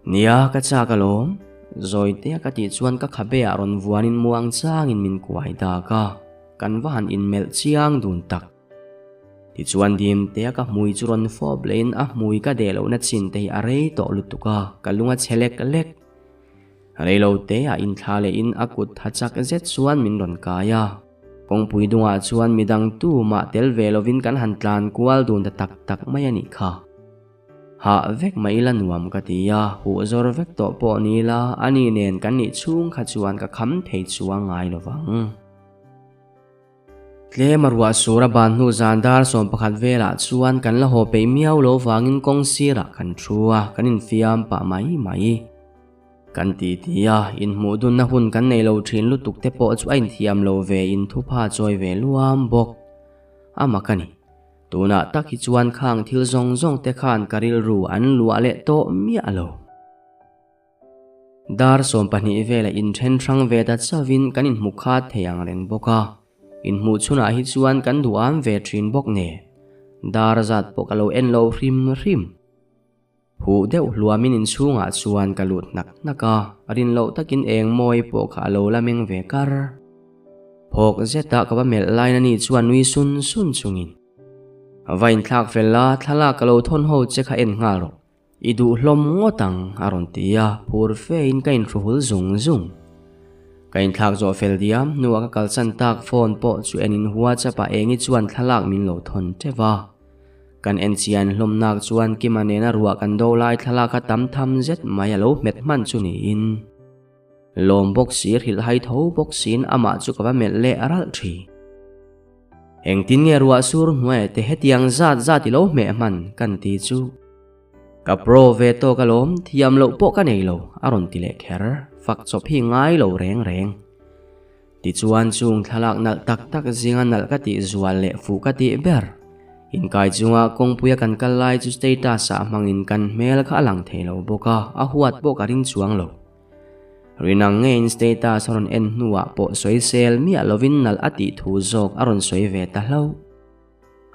Nia, ka chak alawm. Zawitea ka tih chuan ka khabeah rawn vuanin muang changin min kuai dak a, kan va han inmelh chiang dun tak. Tichuan Dimtea ka hmui chu rawn fawp lehin a hmui ka deh lohna chin te hi a rei tawh lutuk a, ka lung a chhe lek lek. Reiloteah inthla lehin a kut tha chak zet chuan min rawn kai a. Kawngpui dungah chuan midang tu mah tel ve lovin kan han tlan kual dun ta tak tak mai a nih kha. Hah vek mai ila nuam ka ti a, huh zawr vek tawh pawh ni ila ani nen kan nih chhung kha chuan ka kham thei chuang ngai lovang. Tlem a ruah sur a ban hnu zan dar 11 velah chuan kan la haw peih miau lo vangin kawng sirah kan thu a, kan infiam pah mai mai. Kan ti ti a, inhmuh dunna hun kan nei lo thin lutuk te pawh chu a inthiam lo ve in thupha chawi ve luam bawk. A mak a ni. Tunah tak hi chuan khang thil zawng zawng te khan ka rilru an luah leh tawh miah lo. Dar 12 vela inthen hrang ve ta chauhin kan inhmu khat thei ang reng bawk a. Inhmuh chhunah hi chuan kan duham ve thin bawk nen. Dar zat pawh ka lo en lo hrim hrim. Huh deuh hluamin inchhungah chuan ka lut hnak hnak a, rin loh takin eng mawi pawh kha a lo la meng ve kar. Phawk zetah ka va melh lain ani chuan nui sun sun chungin, Va inthlak fel la, thlalak ka lo thawn ho che kha en nghal rawh. I duh hlawm ngawt ang, a rawn ti a, phur fein ka inhruhul zung zung. Ka inthlak zawh fel diam hnuah ka kalsan tak phone pawh chu en in WhatsApp ah Engi chuan thlalak min lo thawn teuh a. Kan en chian hlawmnak chuan Kima nena ruah kan do lai thlalak kha tam tham zet mai a lo hmet hman chu niin. Lawm bawk si hrilh hai tho bawk siin amah chu ka va melh leh ralh thin. Engtin nge ruah sur hnuai te hetiang zat zat i lo hmeh hman kan ti chu. Ka pro ve tawk alawm thiam loh pawh ka nei lo a rawn ti leh kher, fak chawp hi ngai lo reng reng. Tichuan chung thlalak nalh tak tak zinga nalh ka tih zual leh fuh ka tih ber. Inkai chunga kawngpuia kan kal lai chu status ah hmangin kan hmel kha a lang thei lo bawk a, a huat pawh ka ring chuang lo. Rinang ngeiin status a rawn en hnuah pawh sawisel miah lovin nalh a tih thu zawk a rawn sawi ve ta hlauh.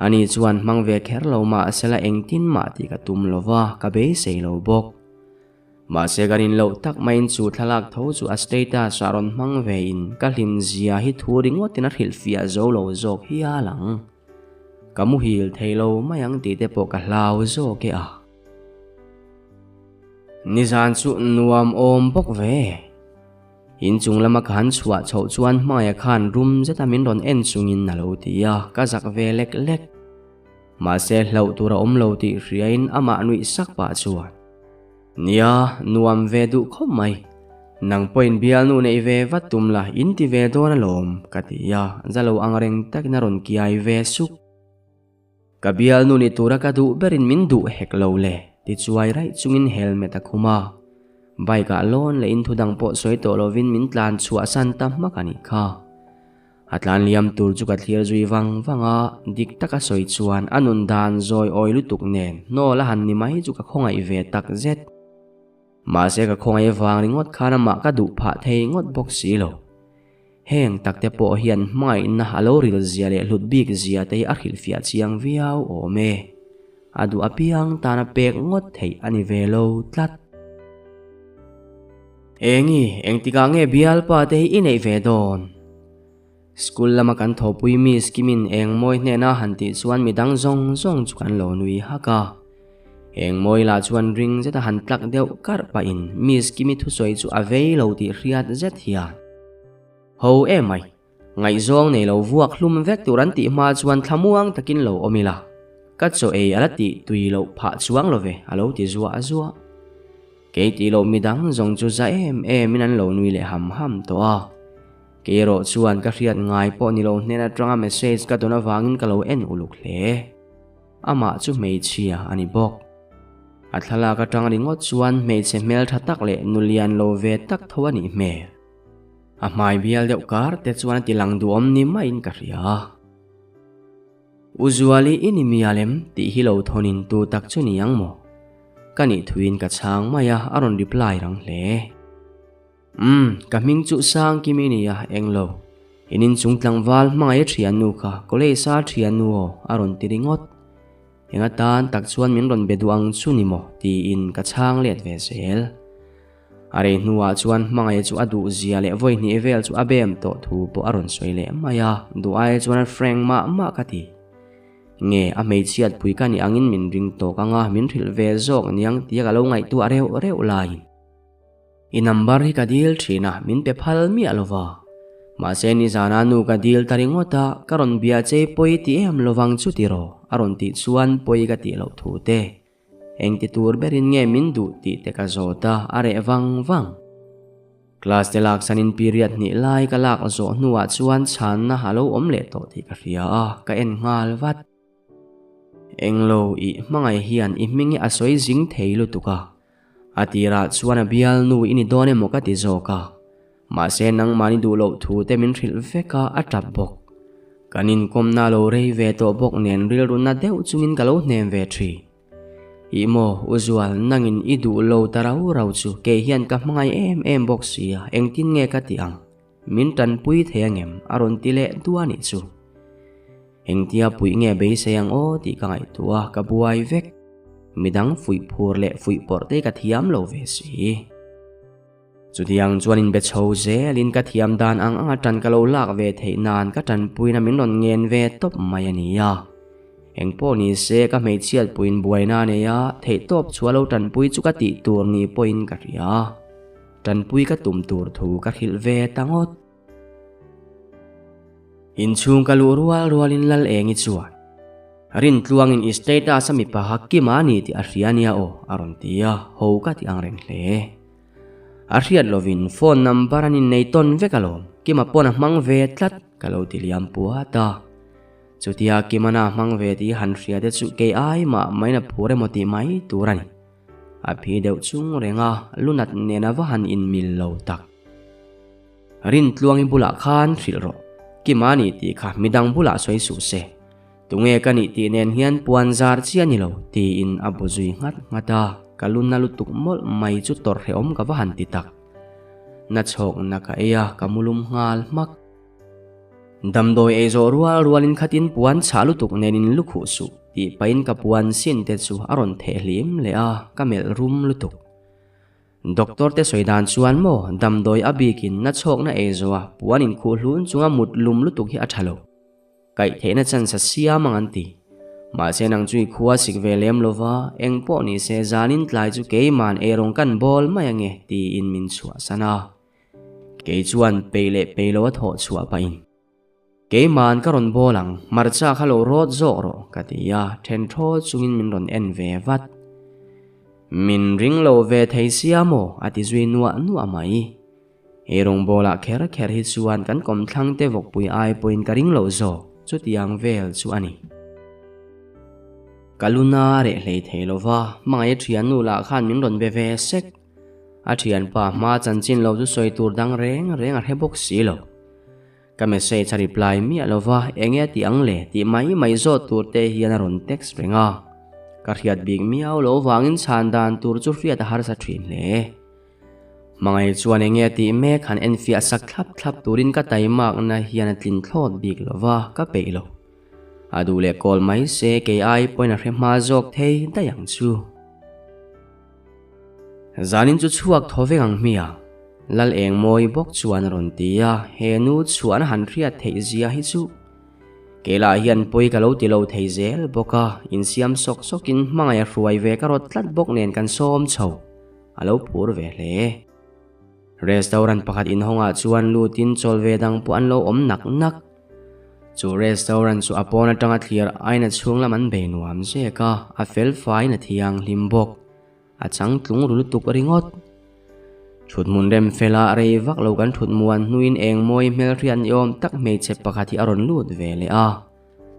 Ani chuan hmang ve kher lo mahsela engtin mah tih ka tum lova, ka beisei lo bawk. Mahse ka rin loh tak maiin chu thlalak tho chu a status ah rawn hmang ve in ka hlim zia hi thu ringawtin a hrilhfiah zo lo zawk hial ang. Ka muhil thei lo mai ang tih te pawh ka hlau zawk e a. Nizan chu nuam awm bawk ve. Inchung lama ka han chhuah chhoh chuan hmaiah khan rum zeta min rawn en chungin a lo ti a, ka zak ve lek lek. Mahse hlauh tur a awm lo tih hriain amah nuih sak pah chuan, Nia, nuam ve duh khawp mai. Nang pawhin bialnu neih ve vat tum la, in ti ve dawn alawm, ka ti a, za lo ang reng takin a rawn kiai ve suk. Ka bialnu ni tura ka duh berin min duh hek lo le, ti chuai raih chungin helmet a khum a. Bike ah lawn lehin thu dang pawh sawi tawh lovin min tlan chhuahsan ta hmak a nih kha. A tlan liam tur chu ka thlir zui vang vang a, dik taka sawi chuan a nun dan zawi awi lutuk nen hnawl a han ni mai chu ka khawngaih ve tak zet. Mahse ka khawngaih vang ringawt khan amah ka duh phah thei ngawt bawk si lo. Heng takte pawh hian hmangaihna a lo ril zia leh hlut bik zia te hi a hrilhfiah chiang viau awm e. A duh apiang tana pek ngawt theih a ni ve lo tlat. Engi, engtikah nge bialpa te hi i neih ve dawn? School lama kan thawhpui Miss Kimin eng mawi hnena han tih chuan midang zawng zawng chu kan lo nui hak a. Eng mawi lah chuan ring zeta han tlak deuh karh pahin Miss Kimi thusawi chu a vei lo tih hriat zet hian, Ho emai, ngaihzawng nei lo vuak hlum vek tur an tih hma chuan thlamuang takin lo awm ila, ka chaw ei a la tih tui loh phah chuang lo ve a lo ti zuah zuah. Kei tih loh midang zawng chu za em emin an lo nui leh ham ham tawh a. Kei erawh chuan ka hriat ngai pawh ni lo hnen atanga message ka dawn avangin ka lo en uluk hle. Amah chu hmeichhia a ni bawk. A thlalak atang ringawt chuan hmeichhe hmeltha tak leh nulian lo ve tak tho a nih hmel. A hmai bial deuh kar te chuan a ti lang duhawm ni maiin ka hria. U Zuali i ni mial em tih hi lo thawnin tu tak chu ni ang maw? Ka nih thuin ka chhang mai a, a rawn reply rang hle. Umm, ka hming chu Sangkimi i ni a, englo. In inchung tlangval hmangaih a thiannu kha, college a thiannu aw, a rawn ti ringawt. Eng atan tak chuan min rawn be duh ang chu ni maw? tiin ka chhang let ve zel. A rei hnuah chuan hmangaih chu a duh zia leh vawi hnih vel chu a bem tawh thu pawh a rawn sawi leh mai a, duh ai chuan a frank mah mah ka ti. Nge a hmeichhiat pui ka nih angin min ring tawk anga min hrilh ve zawk niang tia ka lo ngaihtuah reuh reuh laiin. I number hi ka dil thin a, min pe phal miah lo va. Mahse nizana nu ka dil ta ringawt a, ka rawn bia che pawi ti em lovang chu tiraw? a rawn tih chuan pawi ka tih loh thu te. Engti tur berin nge min duh tih te ka zawt a, a reh vang vang. Class te laksanin period hnih lai ka lak zawh hnuah chuan chhanna a lo awm leh tawh tih ka hria a, ka en nghal vat. Englo i hmangaih hian i hming hi a sawi zing thei lutuk a, a tirah chuan a bialnu i ni dawn emaw ka ti zawk a, mahse nangmahni duh loh thu te min hrilh vek a, a tap bawk. Kan inkawmna a lo rei ve tawh bawk nen rilru na deuh chungin ka lo hnem ve thin. Ih maw, U Zual, nangin i duh lo ta rau rau chu kei hian ka hmangaih em em bawk sia, engtin nge ka tih ang? Min tanpui thei angem? a rawn ti leh duah a nih chu. Engtia puih nge beisei ang aw tih ka ngaihtuah a, ka buai vek. Midang fuih phur leh fuih pawrh te ka thiam lo ve si. Chutiang chuan inbe chho zelin ka thiam dan ang anga tan ka lo lak ve theih nan ka tanpuina min rawn ngen ve tawp mai a ni a. Engpawh ni se ka hmeichhiat puiin buaina a nei a, theihtawp chhuah lo tanpui chu ka tih tur ni pawhin ka hria. Tanpui ka tum tur thu ka hrilh ve ta ngawt. Inchhung ka luh rual rualin Lal Engi chuan, Rintluangin i status a mipa kha Kima a ni tih a hria nia aw, a rawn ti a, ho ka ti ang reng hle. A hriat lovin phone number an innei tawn vek alawm, Kima pawn a hmang ve tlat, ka lo ti liam puat a. Chutia Kimana a hmang ve tih han hria te chu kei ai mah main a phur emaw tih mai tur a ni. A phi deuh chung reng a, lunat nen a va han inmil lo tak. Rintluangi bulah khan hrilh rawh. Kima a nih tih kha midang bulah sawi suh se. Tunge ka nih tih nen hian puan zar chi a ni lo, tiin a bu zui nghat nghat a, ka lu na lutuk mawlh mai chu tawrh hrehawm ka va han ti tak. Na chhawk na ka ei a, ka mu lum nghal hmak. Damdawi ei zawh rual rualin khatin puan chhah lutuk nen in lu khuh suh, tih pahin ka puan sin te chu a rawn theh hlim leh a, ka melh rum lutuk. Doctor te sawi dan chuan maw damdawi a bikin na chhawkna ei zawha puan inkhuh hlun chunga mut lum lutuk hi a tha lo. Kaih theihna chance a siam ang an ti. Mahse nang chu i khua sik ve lem lo va, eng pawh ni se zanin tlai chu keiman eirawng kan bawl mai ange tiin min chhuahsan a. Kei chuan peih leh peih lo a thawh chhuah pahin. Keiman ka rawn bawl ang, hmarcha kha lo rawt zawk rawh ka ti a, then thawl chungin min rawn en ve vat. Min ring lo ve thei sia maw a ti zui nuah nuah mai. He rawngbawlah kher kher hi chuan kan kawmthlangte vawkpui ai pawhin ka ring lo zawk, chutiang vel chu a ni. Ka luna reh hlei thei lo va, hmangaih a thiannu lah khan min rawn be ve sek. A thianpa hma chanchin lo chu sawi tur dang reng reng a hre bawk si lo. Ka message a reply miah lo va, enge a tih ang le tih mai mai zawt tur te hian a rawn text reng a. Ka hriat bik miau lo vangin chhan dan tur chu hriat a harsa thin hle. Hmangaih chuan enge a tih mek han enfiah sak thlap thlap turin ka taimakna hian a tlin thlawt bik lo va, ka peih lo. A duh leh kawl mai se kei ai pawhin a hre hma zawk thei daih ang chu. Zanin chu chhuak thaw vek ang hmiang. Lal eng mawi bawk chuan a rawn ti a, he nu chhuahna han hriat theih zia hi chu. Kei lah hian pawi ka lo ti lo thei zel bawk a, insiam sawk sawkin hmangaih a hruai ve ka rawt tlat bawk nen kan sawm chho. A lo phur ve hle. Restaurant pakhat inhawngah chuan lutin chawl ve dang pawh an lo awm nak nak. Chu restaurant chu a pawn atanga thlir aina chhung lam an bei nuam zek a, a fel faiin a thianghlim bawk. A chang tlung ru lutuk ringawt. Thuthmun rem fela rei vak lo kan thut muan hnuin eng mawi hmelhriat ni awm tak hmeichhe pakhat hi a rawn lut ve leh a.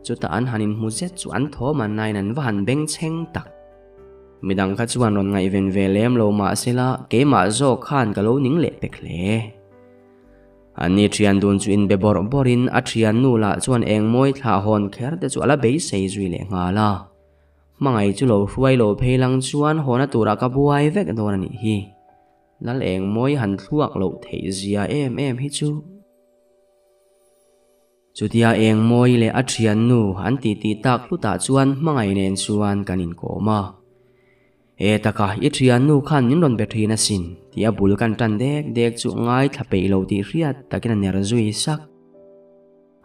Chutah an han inhmu zet chu an thawm an nain an va han bengchheng tak. Midang kha chuan rawn ngaihven ve lem lo mahsela keimah zawk khan ka lo ning leh pek hle. Anni thian dun chu inbe bawrh bawrhin a thiannu lah chuan eng mawi thlah hawn kher te chu a la beisei zui leh nghal a. Hmangaih chu lo hruai lo phei lang chuan hawna turah ka buai vek dawn a nih hi. Lal eng mawi han thluak loh theih zia em em hi chu. Chutia eng mawi leh a thiannu an titi tak hlutah chuan hmangaih nen chuan kan inkawm a. E taka, i thiannu khan min rawn be thin asin, tih a bul kan tan dek dek chu ngaithla peih lo tih hriat takin a ner zui sak.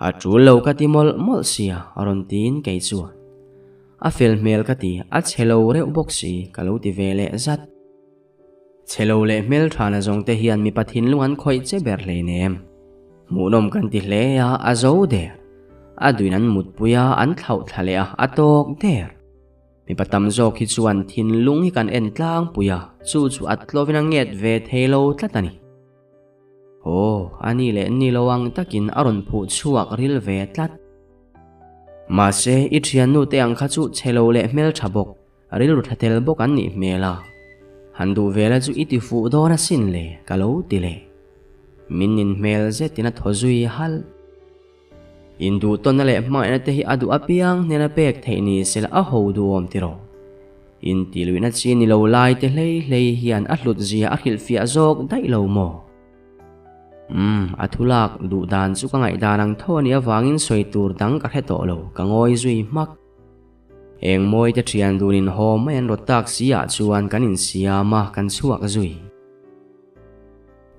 A tul lo ka ti mawlh mawlh sia, a rawn tiin kei chuan. A fel hmel ka ti, a chhe lo reuh bawk si, ka lo ti ve leh zat. Chhe lo leh hmelthana zawng te hian mipa thinlung an khawih che ber hleinem. Hmuhnawm kan ti hle a, a zo der. A duin an mutpui a, an thlauh thla leh a, a tawk der. Mipa tam zawk hi chuan thinlung hi kan en tlangpui a, chu chu a tlawvin a nget ve thei lo tlat a ni. Aw, a ni leh ni lo ang takin a rawn phuh chhuak ril ve tlat. Mahse, i thiannu te ang kha chu chhe lo leh hmeltha bawk. Rilru tha tel bawk an nih hmel a, han duh vela chu i ti fuh dawn asin le, ka lo ti leh. Min nin hmel zetin a thaw zui halh. Induhtawnna leh hmangaihna te hi a duh apiang hnena pek theih ni sela a ho duhawm tiraw? Intihluihna chi ni lo lai te hlei hlei hian a hlut zia a hrilhfiah zawk daih lo maw? Umm, a thulak duh dan chu ka ngaihdan ang tho a nih avangin sawi tur dang ka hre tawh lo, ka ngawi zui hmak. Eng mawi te thian dun in haw mai an rawt tak si ah chuan kan insiam a, kan chhuak zui.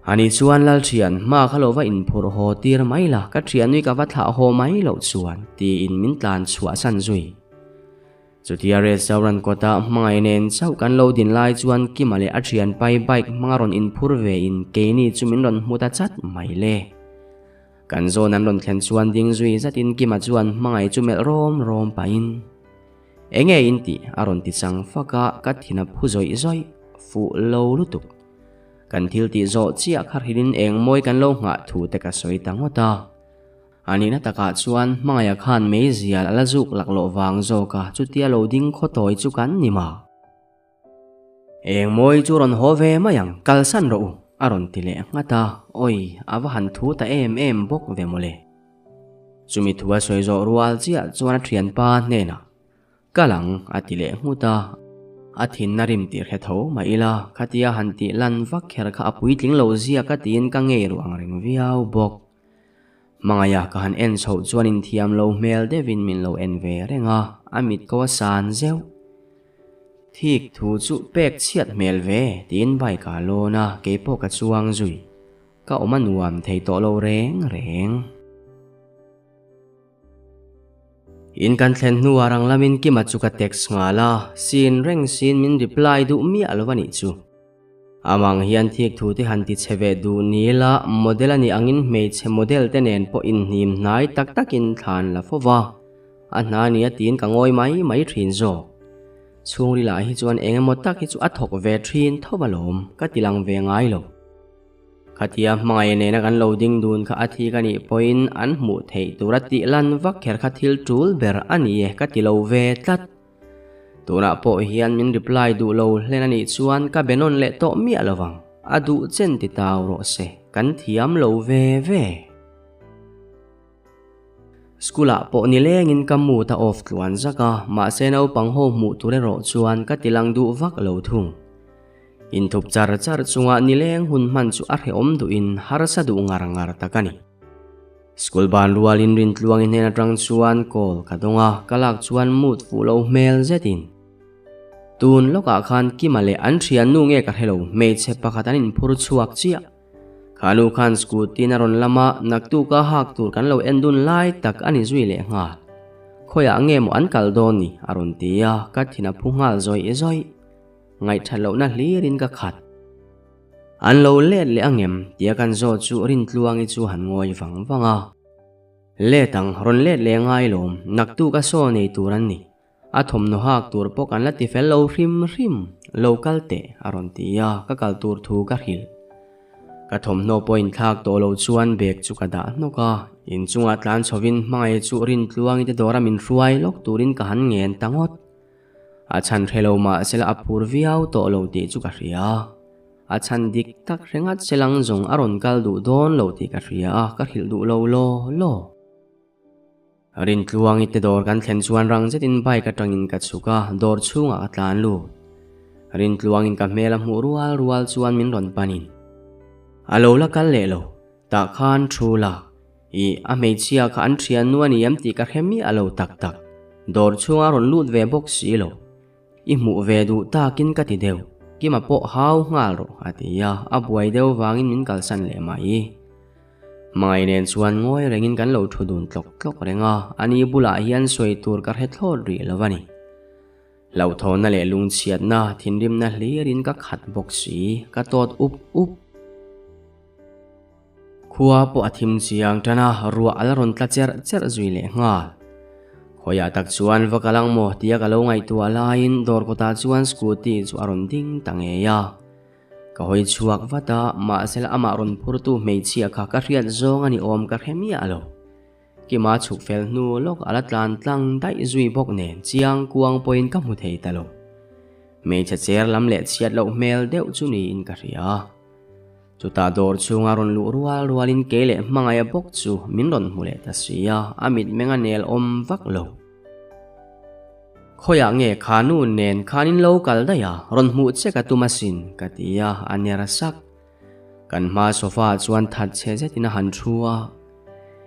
Ani chuan Lal thian hma kha lo va inphurh haw tir mai la, ka thianui ka va thlah haw mai loh chuan tiin min tlan chhuah san zui. Chutia restaurant kawta hmangaih nen chauh kan lo din lai chuan Kima leh a thianpai bike hmanga rawn inphur ve in keini chu min rawn hmu ta chat mai le. Kan zawn an rawn thlen chuan ding zui zatin Kima chuan hmangaih chu melh rawm rawm pahin, Enge in tih? a rawn ti chang fak a, ka thin a phu zawih zawih, fuh lo lutuk. Kan thil tih zawh chiah kha hrilhin eng mawi kan lo nghah thu te ka sawi ta ngawt a. A nihna takah chuan hmangaih khan meizial a la zuk laklawh vang zawk a, chutia lo ding khawtawi chu kan ni ma. Eng mawi chu rawn haw ve mai ang, kalsan rawh u, a rawn ti leh nghat a, awi, a va han thu ta em em bawk ve mawle. Chumi thu a sawi zawh rual chiah chuan a thianpa hnenah, Kal ang, a ti leh nghut a, a thinna rim tih hre tho mah ila, khatia han tih lan vak kher kha a puitling lo zia ka tiin ka ngei ruh ang reng viau bawk. Hmangaih a ka han en chhoh chuan inthiam lo hmel deuhin min lo en ve reng a, a mit ko a san zeuh. Thik thu chu pek chhiat hmel ve tiin bike ah lawn a, keipawh ka chuang zui. Ka awm a nuam thei tawh lo reng reng. In kan thlen hnuah rang lamin Kima chu ka text nghal a, sin reng siin min reply duh miah lo a nih chu. Amang hian thik thu te han ti chhe ve duh ni la, model a nih angin hmeichhe model te nen pawh inhnim hnai tak takin thlan la fo va. A hna nia tiin ka ngawi mai mai thin zawk. Chhungrilah hi chuan eng emaw tak hi chu a thawk ve thin tho alawm, ka ti lang ve ngai lo. Khatia hmangaih nena kan lo ding dun kha a thi ka nih pawhin an hmuh theih tura tih lan vak kher kha thil tul ber a ni e ka ti lo ve tlat. Tunah pawh hian min reply duh lo hlen a nih chuan ka be nawn leh tawh miah lo vang, a duh chen ti tau rawh se, kan thiam lo ve ve. School ah pawh nilengin ka mood a off tluan zak a, mahse naupang ho hmuh tur erawh chuan ka ti lang duh vak lo thung. Inthup char char chunga nileng hun hman chu a hrehawm duhin harsa duh ngar ngar tak a ni. School ban rualin Rintluangi hnen atang chuan call ka dawng a, ka lak chuan mood fuh lo hmel zetin. Tun lawkah khan Kima leh an thiannu nge ka hrelo hmeichhe pakhat an inphur chhuak chiah. Kha nu khan scooty in a rawn lam a, naktuka hak tur kan lo en dun lai tak a ni zui leh nghal. Khawiah nge maw an kal dawn ni? a rawn ti a, ka thin a phu nghal zawih zawih. Ngaihthat lohna hlirin ka khat. An lo let leh angem? tia kan zawt chu Rintluangi chu han ngawi vang vang a. Let ang, rawn let leh ngai lawm, naktuka saw nei tur an ni. A thawmhnaw hak tur pawh kan la ti fel lo hrim hrim, lo kal teh a rawn ti a, ka kal tur thu ka hrilh. Ka thawmhnaw pawh inthlak tawh lo chuan bag chu ka dah hnawk a, inchungah tlan chhovin hmangaih chu Rintluangi te dawra min hruai lawk turin ka han ngen ta ngawt. A chhan hre lo mahsela a phur viau tawh lo tih chu ka hria. A chhan dik tak hre ngat selang zawng a rawn kal duh dawn lo tih ka hria a, ka hrilh duh lo law law. Rintluangi te dawr kan thlen chuan rang zetin bike atangin ka chhuk a, dawr chhungah ka tlan lut. Rintluangin ka hmel a hmuh rual rual chuan min rawn panin. A lo la kal leh lo, tah khan thu la. Ih, a hmeichhia kha an thiannu a ni em tih ka hre miah lo tak tak. Dawr chhungah a rawn lut ve bawk si lo. I hmuh ve duh takin ka ti deuh, Kima pawh hau nghal rawh a ti a, a buai deuh vangin min kalsan leh mai. Hmangaih nen chuan ngawi rengin kan lo thu dun tlawk tlawk reng a, ani bulah hian sawi tur ka hre thlawt rih lo a ni. Hlauhthawnna leh lungchhiatna, thinrimna hlirin ka khat bawk si, ka tawt up up. Khua pawh a thim chiang tan a, ruah a la rawn tla cherh cherh zui leh nghal. Khawiah tak chuan va kal ang maw tia ka lo ngaihtuah laiin dawr kawtah chuan scooty chu a rawn ding ta ngei a. Ka hawi chhuak vat a, mahsela amah rawn phurtu hmeichhia kha ka hriat zawng a ni awm ka hre miah lo. Kima chhuk fel hnu lawk a la tlan tlang daih zui bawk nen chiang kuang pawhin ka hmu thei ta lo. Hmeichhe cher lam leh chhiat loh hmel deuh chu niin ka hria. Chutah dawr chhunga rawn luh rual rualin kei leh hmangaih bawk chu min rawn hmu leh ta si a, a mitmeng a nel awm vak lo. Khawiah nge kha nu nen khan in lo kal daih a, rawn hmuh che ka tum asin, ka ti a, a ner sak. Kan hma sofa ah chuan that chhe zetin a han thu a,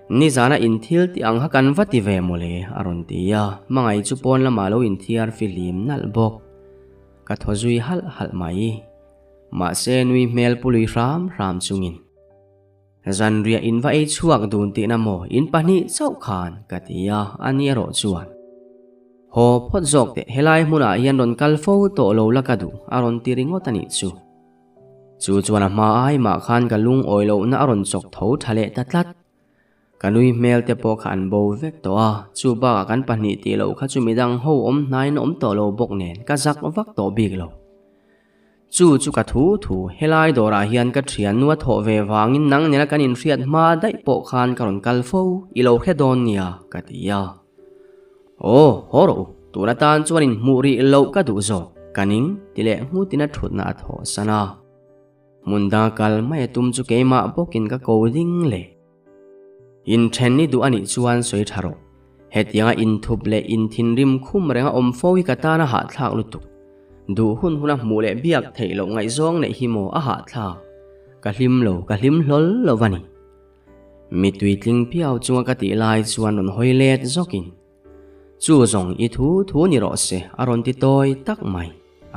Nizana inthil tih ang kha kan va ti ve mawle, a rawn ti a, hmangaih chu pawn lamah lo inthiar fihlim nalh bawk. Ka thaw zui halh halh mai. Mahse nui hmel pu lui hram hram chungin. Zanriah in va ei chhuak dun tihna maw in pahnih chauh khan ka ti a, a ni erawh chuan. Haw phawt zawk teh helai hmunah hian rawn kal fo tawh lo la ka duh a rawn ti ringawt a nih chu. Chu chuan a hma ai mah khan ka lungawi lohna a rawn chawk tho tha leh ta tlat. Ka nui hmel te pawh kha an bo vek tawh a, chu bakah kan pahnih tih loh kha chu midang ho awm hnaiin awm tawh lo bawk nen ka zak vak tawh bik lo. Chu chu ka thu thu, helai dawrah hian ka thiannu a thawh ve vangin nang nena kan inhriat hma daih pawh khan ka rawn kal fo, i lo hre dawn nia, ka ti a. Aw, haw rawh u, tun atan chuan inhmuh rih loh ka duh zawk, ka ning ti leh nghutin a thutna a thawh san a. Hmun danga kal mai a tum chu keimah bawkin ka ko ding leh. Inthen i duh a nih chuan sawi tha rawh. Hetianga inthup leh inthinrim khum renga awm fo hi ka tan a hahthlak lutuk. Duh hun huna hmuh leh biak theih loh ngaihzawng neih hi maw a hahthlak. Ka hlim lo, ka hlim hlawl lo va ni. Mi tuitling piau chunga ka tih lai chuan rawn hawi let zawkin, Chu zawng i thu thu ni rawh se a rawn ti tawi tak mai.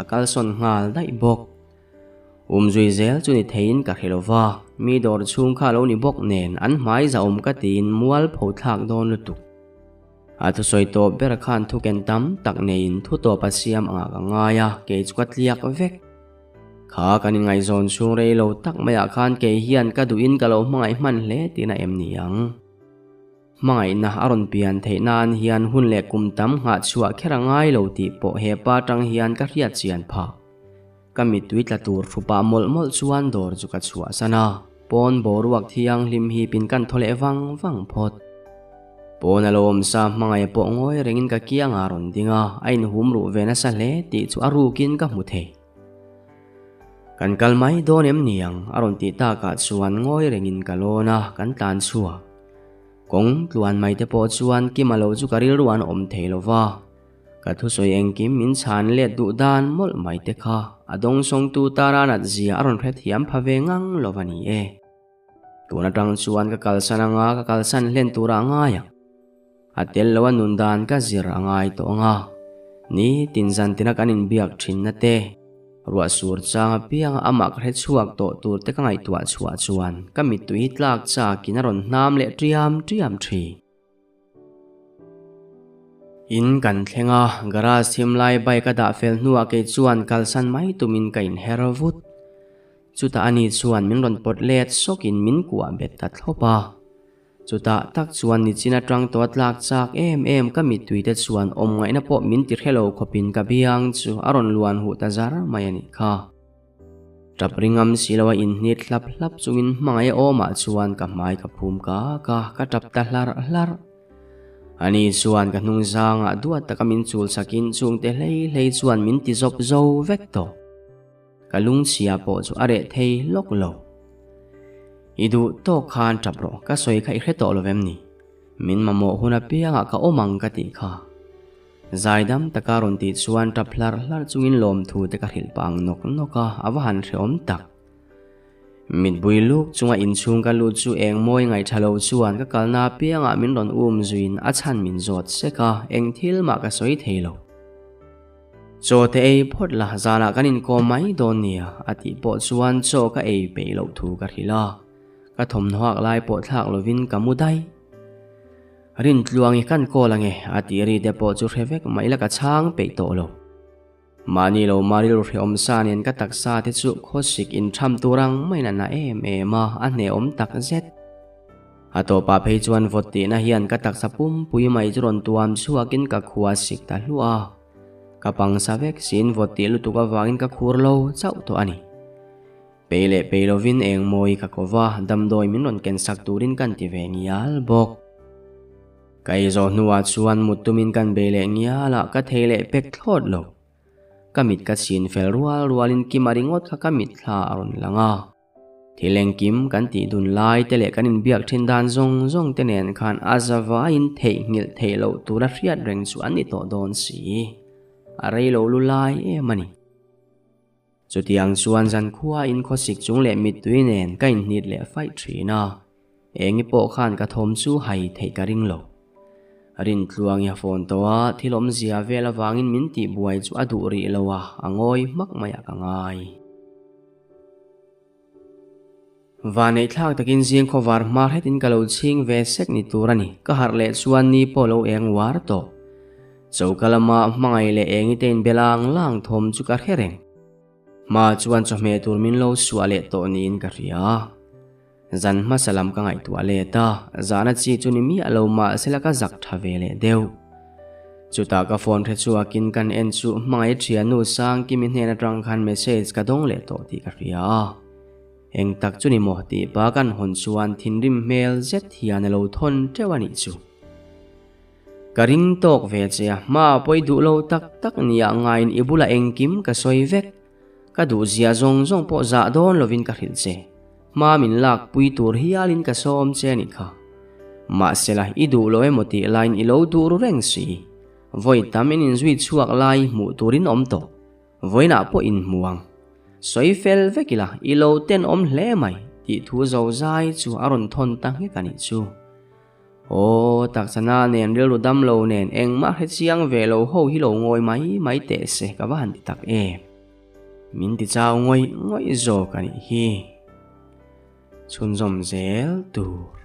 a kalsawn nghal daih bawk. Umzui zel chu ni theiin ka hre lo va, mi dawr chhung kha lo ni bawk nen an hmai zahawm ka tiin mual pho thlak dawn lutuk. A thusawi tawp ber khan thuken tam tak neiin thu tawp a siam angah ka ngai a, kei chu ka tliak vek. Kha kan inngaihzawn chhung rei lo tak maiah khan kei hian ka duhin ka lo hmangaih hman hle tihna em ni ang? Hmangaihna a rawn pian theih nan hian hun leh kum tam nghah chhuah kher a ngai lo tih pawh he pa tang hian ka hriat chian phah. Ka mittui tla tur thu pah mawlh mawlh chuan dawr chu ka chhuahsan a, pawn boruak thianghlim hi pin kan thaw leh vang vang phawt. Pawn a lo awm sa hmangaih pawh ngawi rengin ka kiangah a rawn ding a, a inhum ruh ve nasa hle tih chu a rukin ka hmu thei. Kan kal mai dawn em ni ang? a rawn tih takah chuan ngawi rengin ka lawn a, kan tlan chhuak. Kawng tluan mai te pawh chuan Kima lo chu ka rilru an awm thei lo va. Ka thusawi engkim min chhan let duh dan mawlh mai te kha a dawngsawngtu tara nat zia a rawn hrethiam pha ve ngang lo va ni e. Tun atang chuan ka kalsan anga ka kalsan hlen tura a ngai ang. A tel lo a nun dan ka zir a ngai tawh anga ni tin zan tina kan inbiak thinna te, ruah sur chang apianga amah ka hre chhuak tawh tur te ka ngaihtuah chhuah chuan ka mittui tlak chakin a rawn hnam leh tiam tiam thin. In kan thleng a, garage thim lai bike a dah fel hnuah kei chuan kalsan mai tumin ka inher vut. Chutah ani chuan min rawn pawt let sawkin min kuah bet ta thlawp a. Chutah tak chuan nichin atang tawh a tlak chak em em ka mittui te chuan awm ngaihna pawh min ti hre lo khawpin ka biang chu a rawn luan huh ta zar mai a nih kha. Tap ringam si lo a inhnit hlap hlap chungin hmangaih awmah chuan ka hmai ka phum kak a, ka tap ta hlarh hlarh. Ani chuan ka hnung zangah duat taka min chul sakin chungte hlei hlei chuan min ti zawp zo vek tawh. Ka lungchhia pawh chu a reh thei lawk lo. I duh tawk khan tap rawh, ka sawi kha i hre tawh lo vem ni? Min mamawh hun apiangah ka awm ang ka tih kha. Zaidam taka rawn tih chuan tap hlar hlar chungin lawmthu te ka hrilh pah ang nawk nawk a, a va han hreawm tak. Mitbui luk chunga inchhung ka lut chu eng mawi ngaihtha lo chuan ka kalna apiangah min rawn um zuiin a chhan min zawt sek a, eng thil mah ka sawi thei lo. Chaw te ei phawt la, zanah kan inkawm mai dawn nia, a tih pawh chuan chaw ka ei peih loh thu ka hrilh a, ka thawmhnaw hak lai pawh thlak lovin ka mu daih. Rintluangi kan call ange a tih ri te pawh chu hre vek mah ila ka chhang peih tawh lo. Mahni lo mah rilru hrehawm sa nen ka taksa te chu khawsik intham tur ang maiin a na em em a, a hnehawm tak zet. A tawpah phei chuan vawt tihna hian ka taksa pumpui mai chu rawn tuam chhuakin ka khua sik ta hluah a. Ka pangsa vek siin vawt tih lutuk avangin ka khur lo chauh tawh a ni. Pei leh pei lovin eng mawi ka ko va, damdawi min rawn ken sak turin kan ti ve ngial bawk. Ka ei zawh hnuah chuan mut tumin kan bei leh ngial a, ka thei leh pek thlawt lo. Ka mit ka chhin fel rual rualin Kima ringawt kha ka mitthla a rawn lang a. Thil engkim kan tih dun lai te leh kan inbiak thin dan zawng zawng te nen khan a zavaiin theihnghilh theih loh tura hriat reng chu an ni tawh dawn si. A rei lo lu lai em a ni. Chutiang chuan zankhua in khawsik chung leh mittui nen ka inhnit leh faih thin a, engi pawh khan ka thawm chu hai theih ka ring lo. Rintluangi a phone tawh a, thil awmzia vel avangin min tihbuai chu a duh rih lo a, a ngawi hmak mai ah ka ngai. Vaneihthlak takin zing khawvar hma hretin ka lo chhing ve sek ni tur a ni. Ka harh leh chuan ni pawh lo eng uar tawh. Choka lama hmangaih leh engi te inbe lang lang thawm chu ka hre reng. Hma chuan chawhmeh tur min lo suah leh tawh niin ka hria. Zan hmasa lam ka ngaihtuah let a, zahna chi chu ni miah lo mahsela ka zak tha ve leh deuh. Chutah ka phone hre chhuakin kan en chu hmangaih thiannu Sangkimi hnen atang khan message ka dawng leh tawh tih ka hria a. Eng tak chu ni maw tih pa kan hawn chuan thinrim hmel zet hian a lo thawn teuh a nih chu. Ka ring tawk ve che a, hma pawi duh lo tak tak nia ngaiin i bulah engkim ka sawi vek. Ka duh zia zawng zawng pawh zah dawn lovin ka hrilh che. Hma min lak pui tur hialin ka sawm che a nih kha. Mahsela i duh lo emaw tih laiin i lo duh ru reng si. Vawi tam in inzui chhuak lai hmuh turin awm tawh. Vawiinah pawh inhmu ang. Sawi fel vek ila, i lo tenawm hle mai, tih thu zo zai chu a rawn thawn ta nghek a nih chu. Aw, taksa na nen rilru dam lo nen engmah hre chiang ve lo ho hi lo ngawi mai mai teh se ka va han ti tak em. Min ti chau ngawih ngawih zawk a nih hi. Chhunzawm zel tur.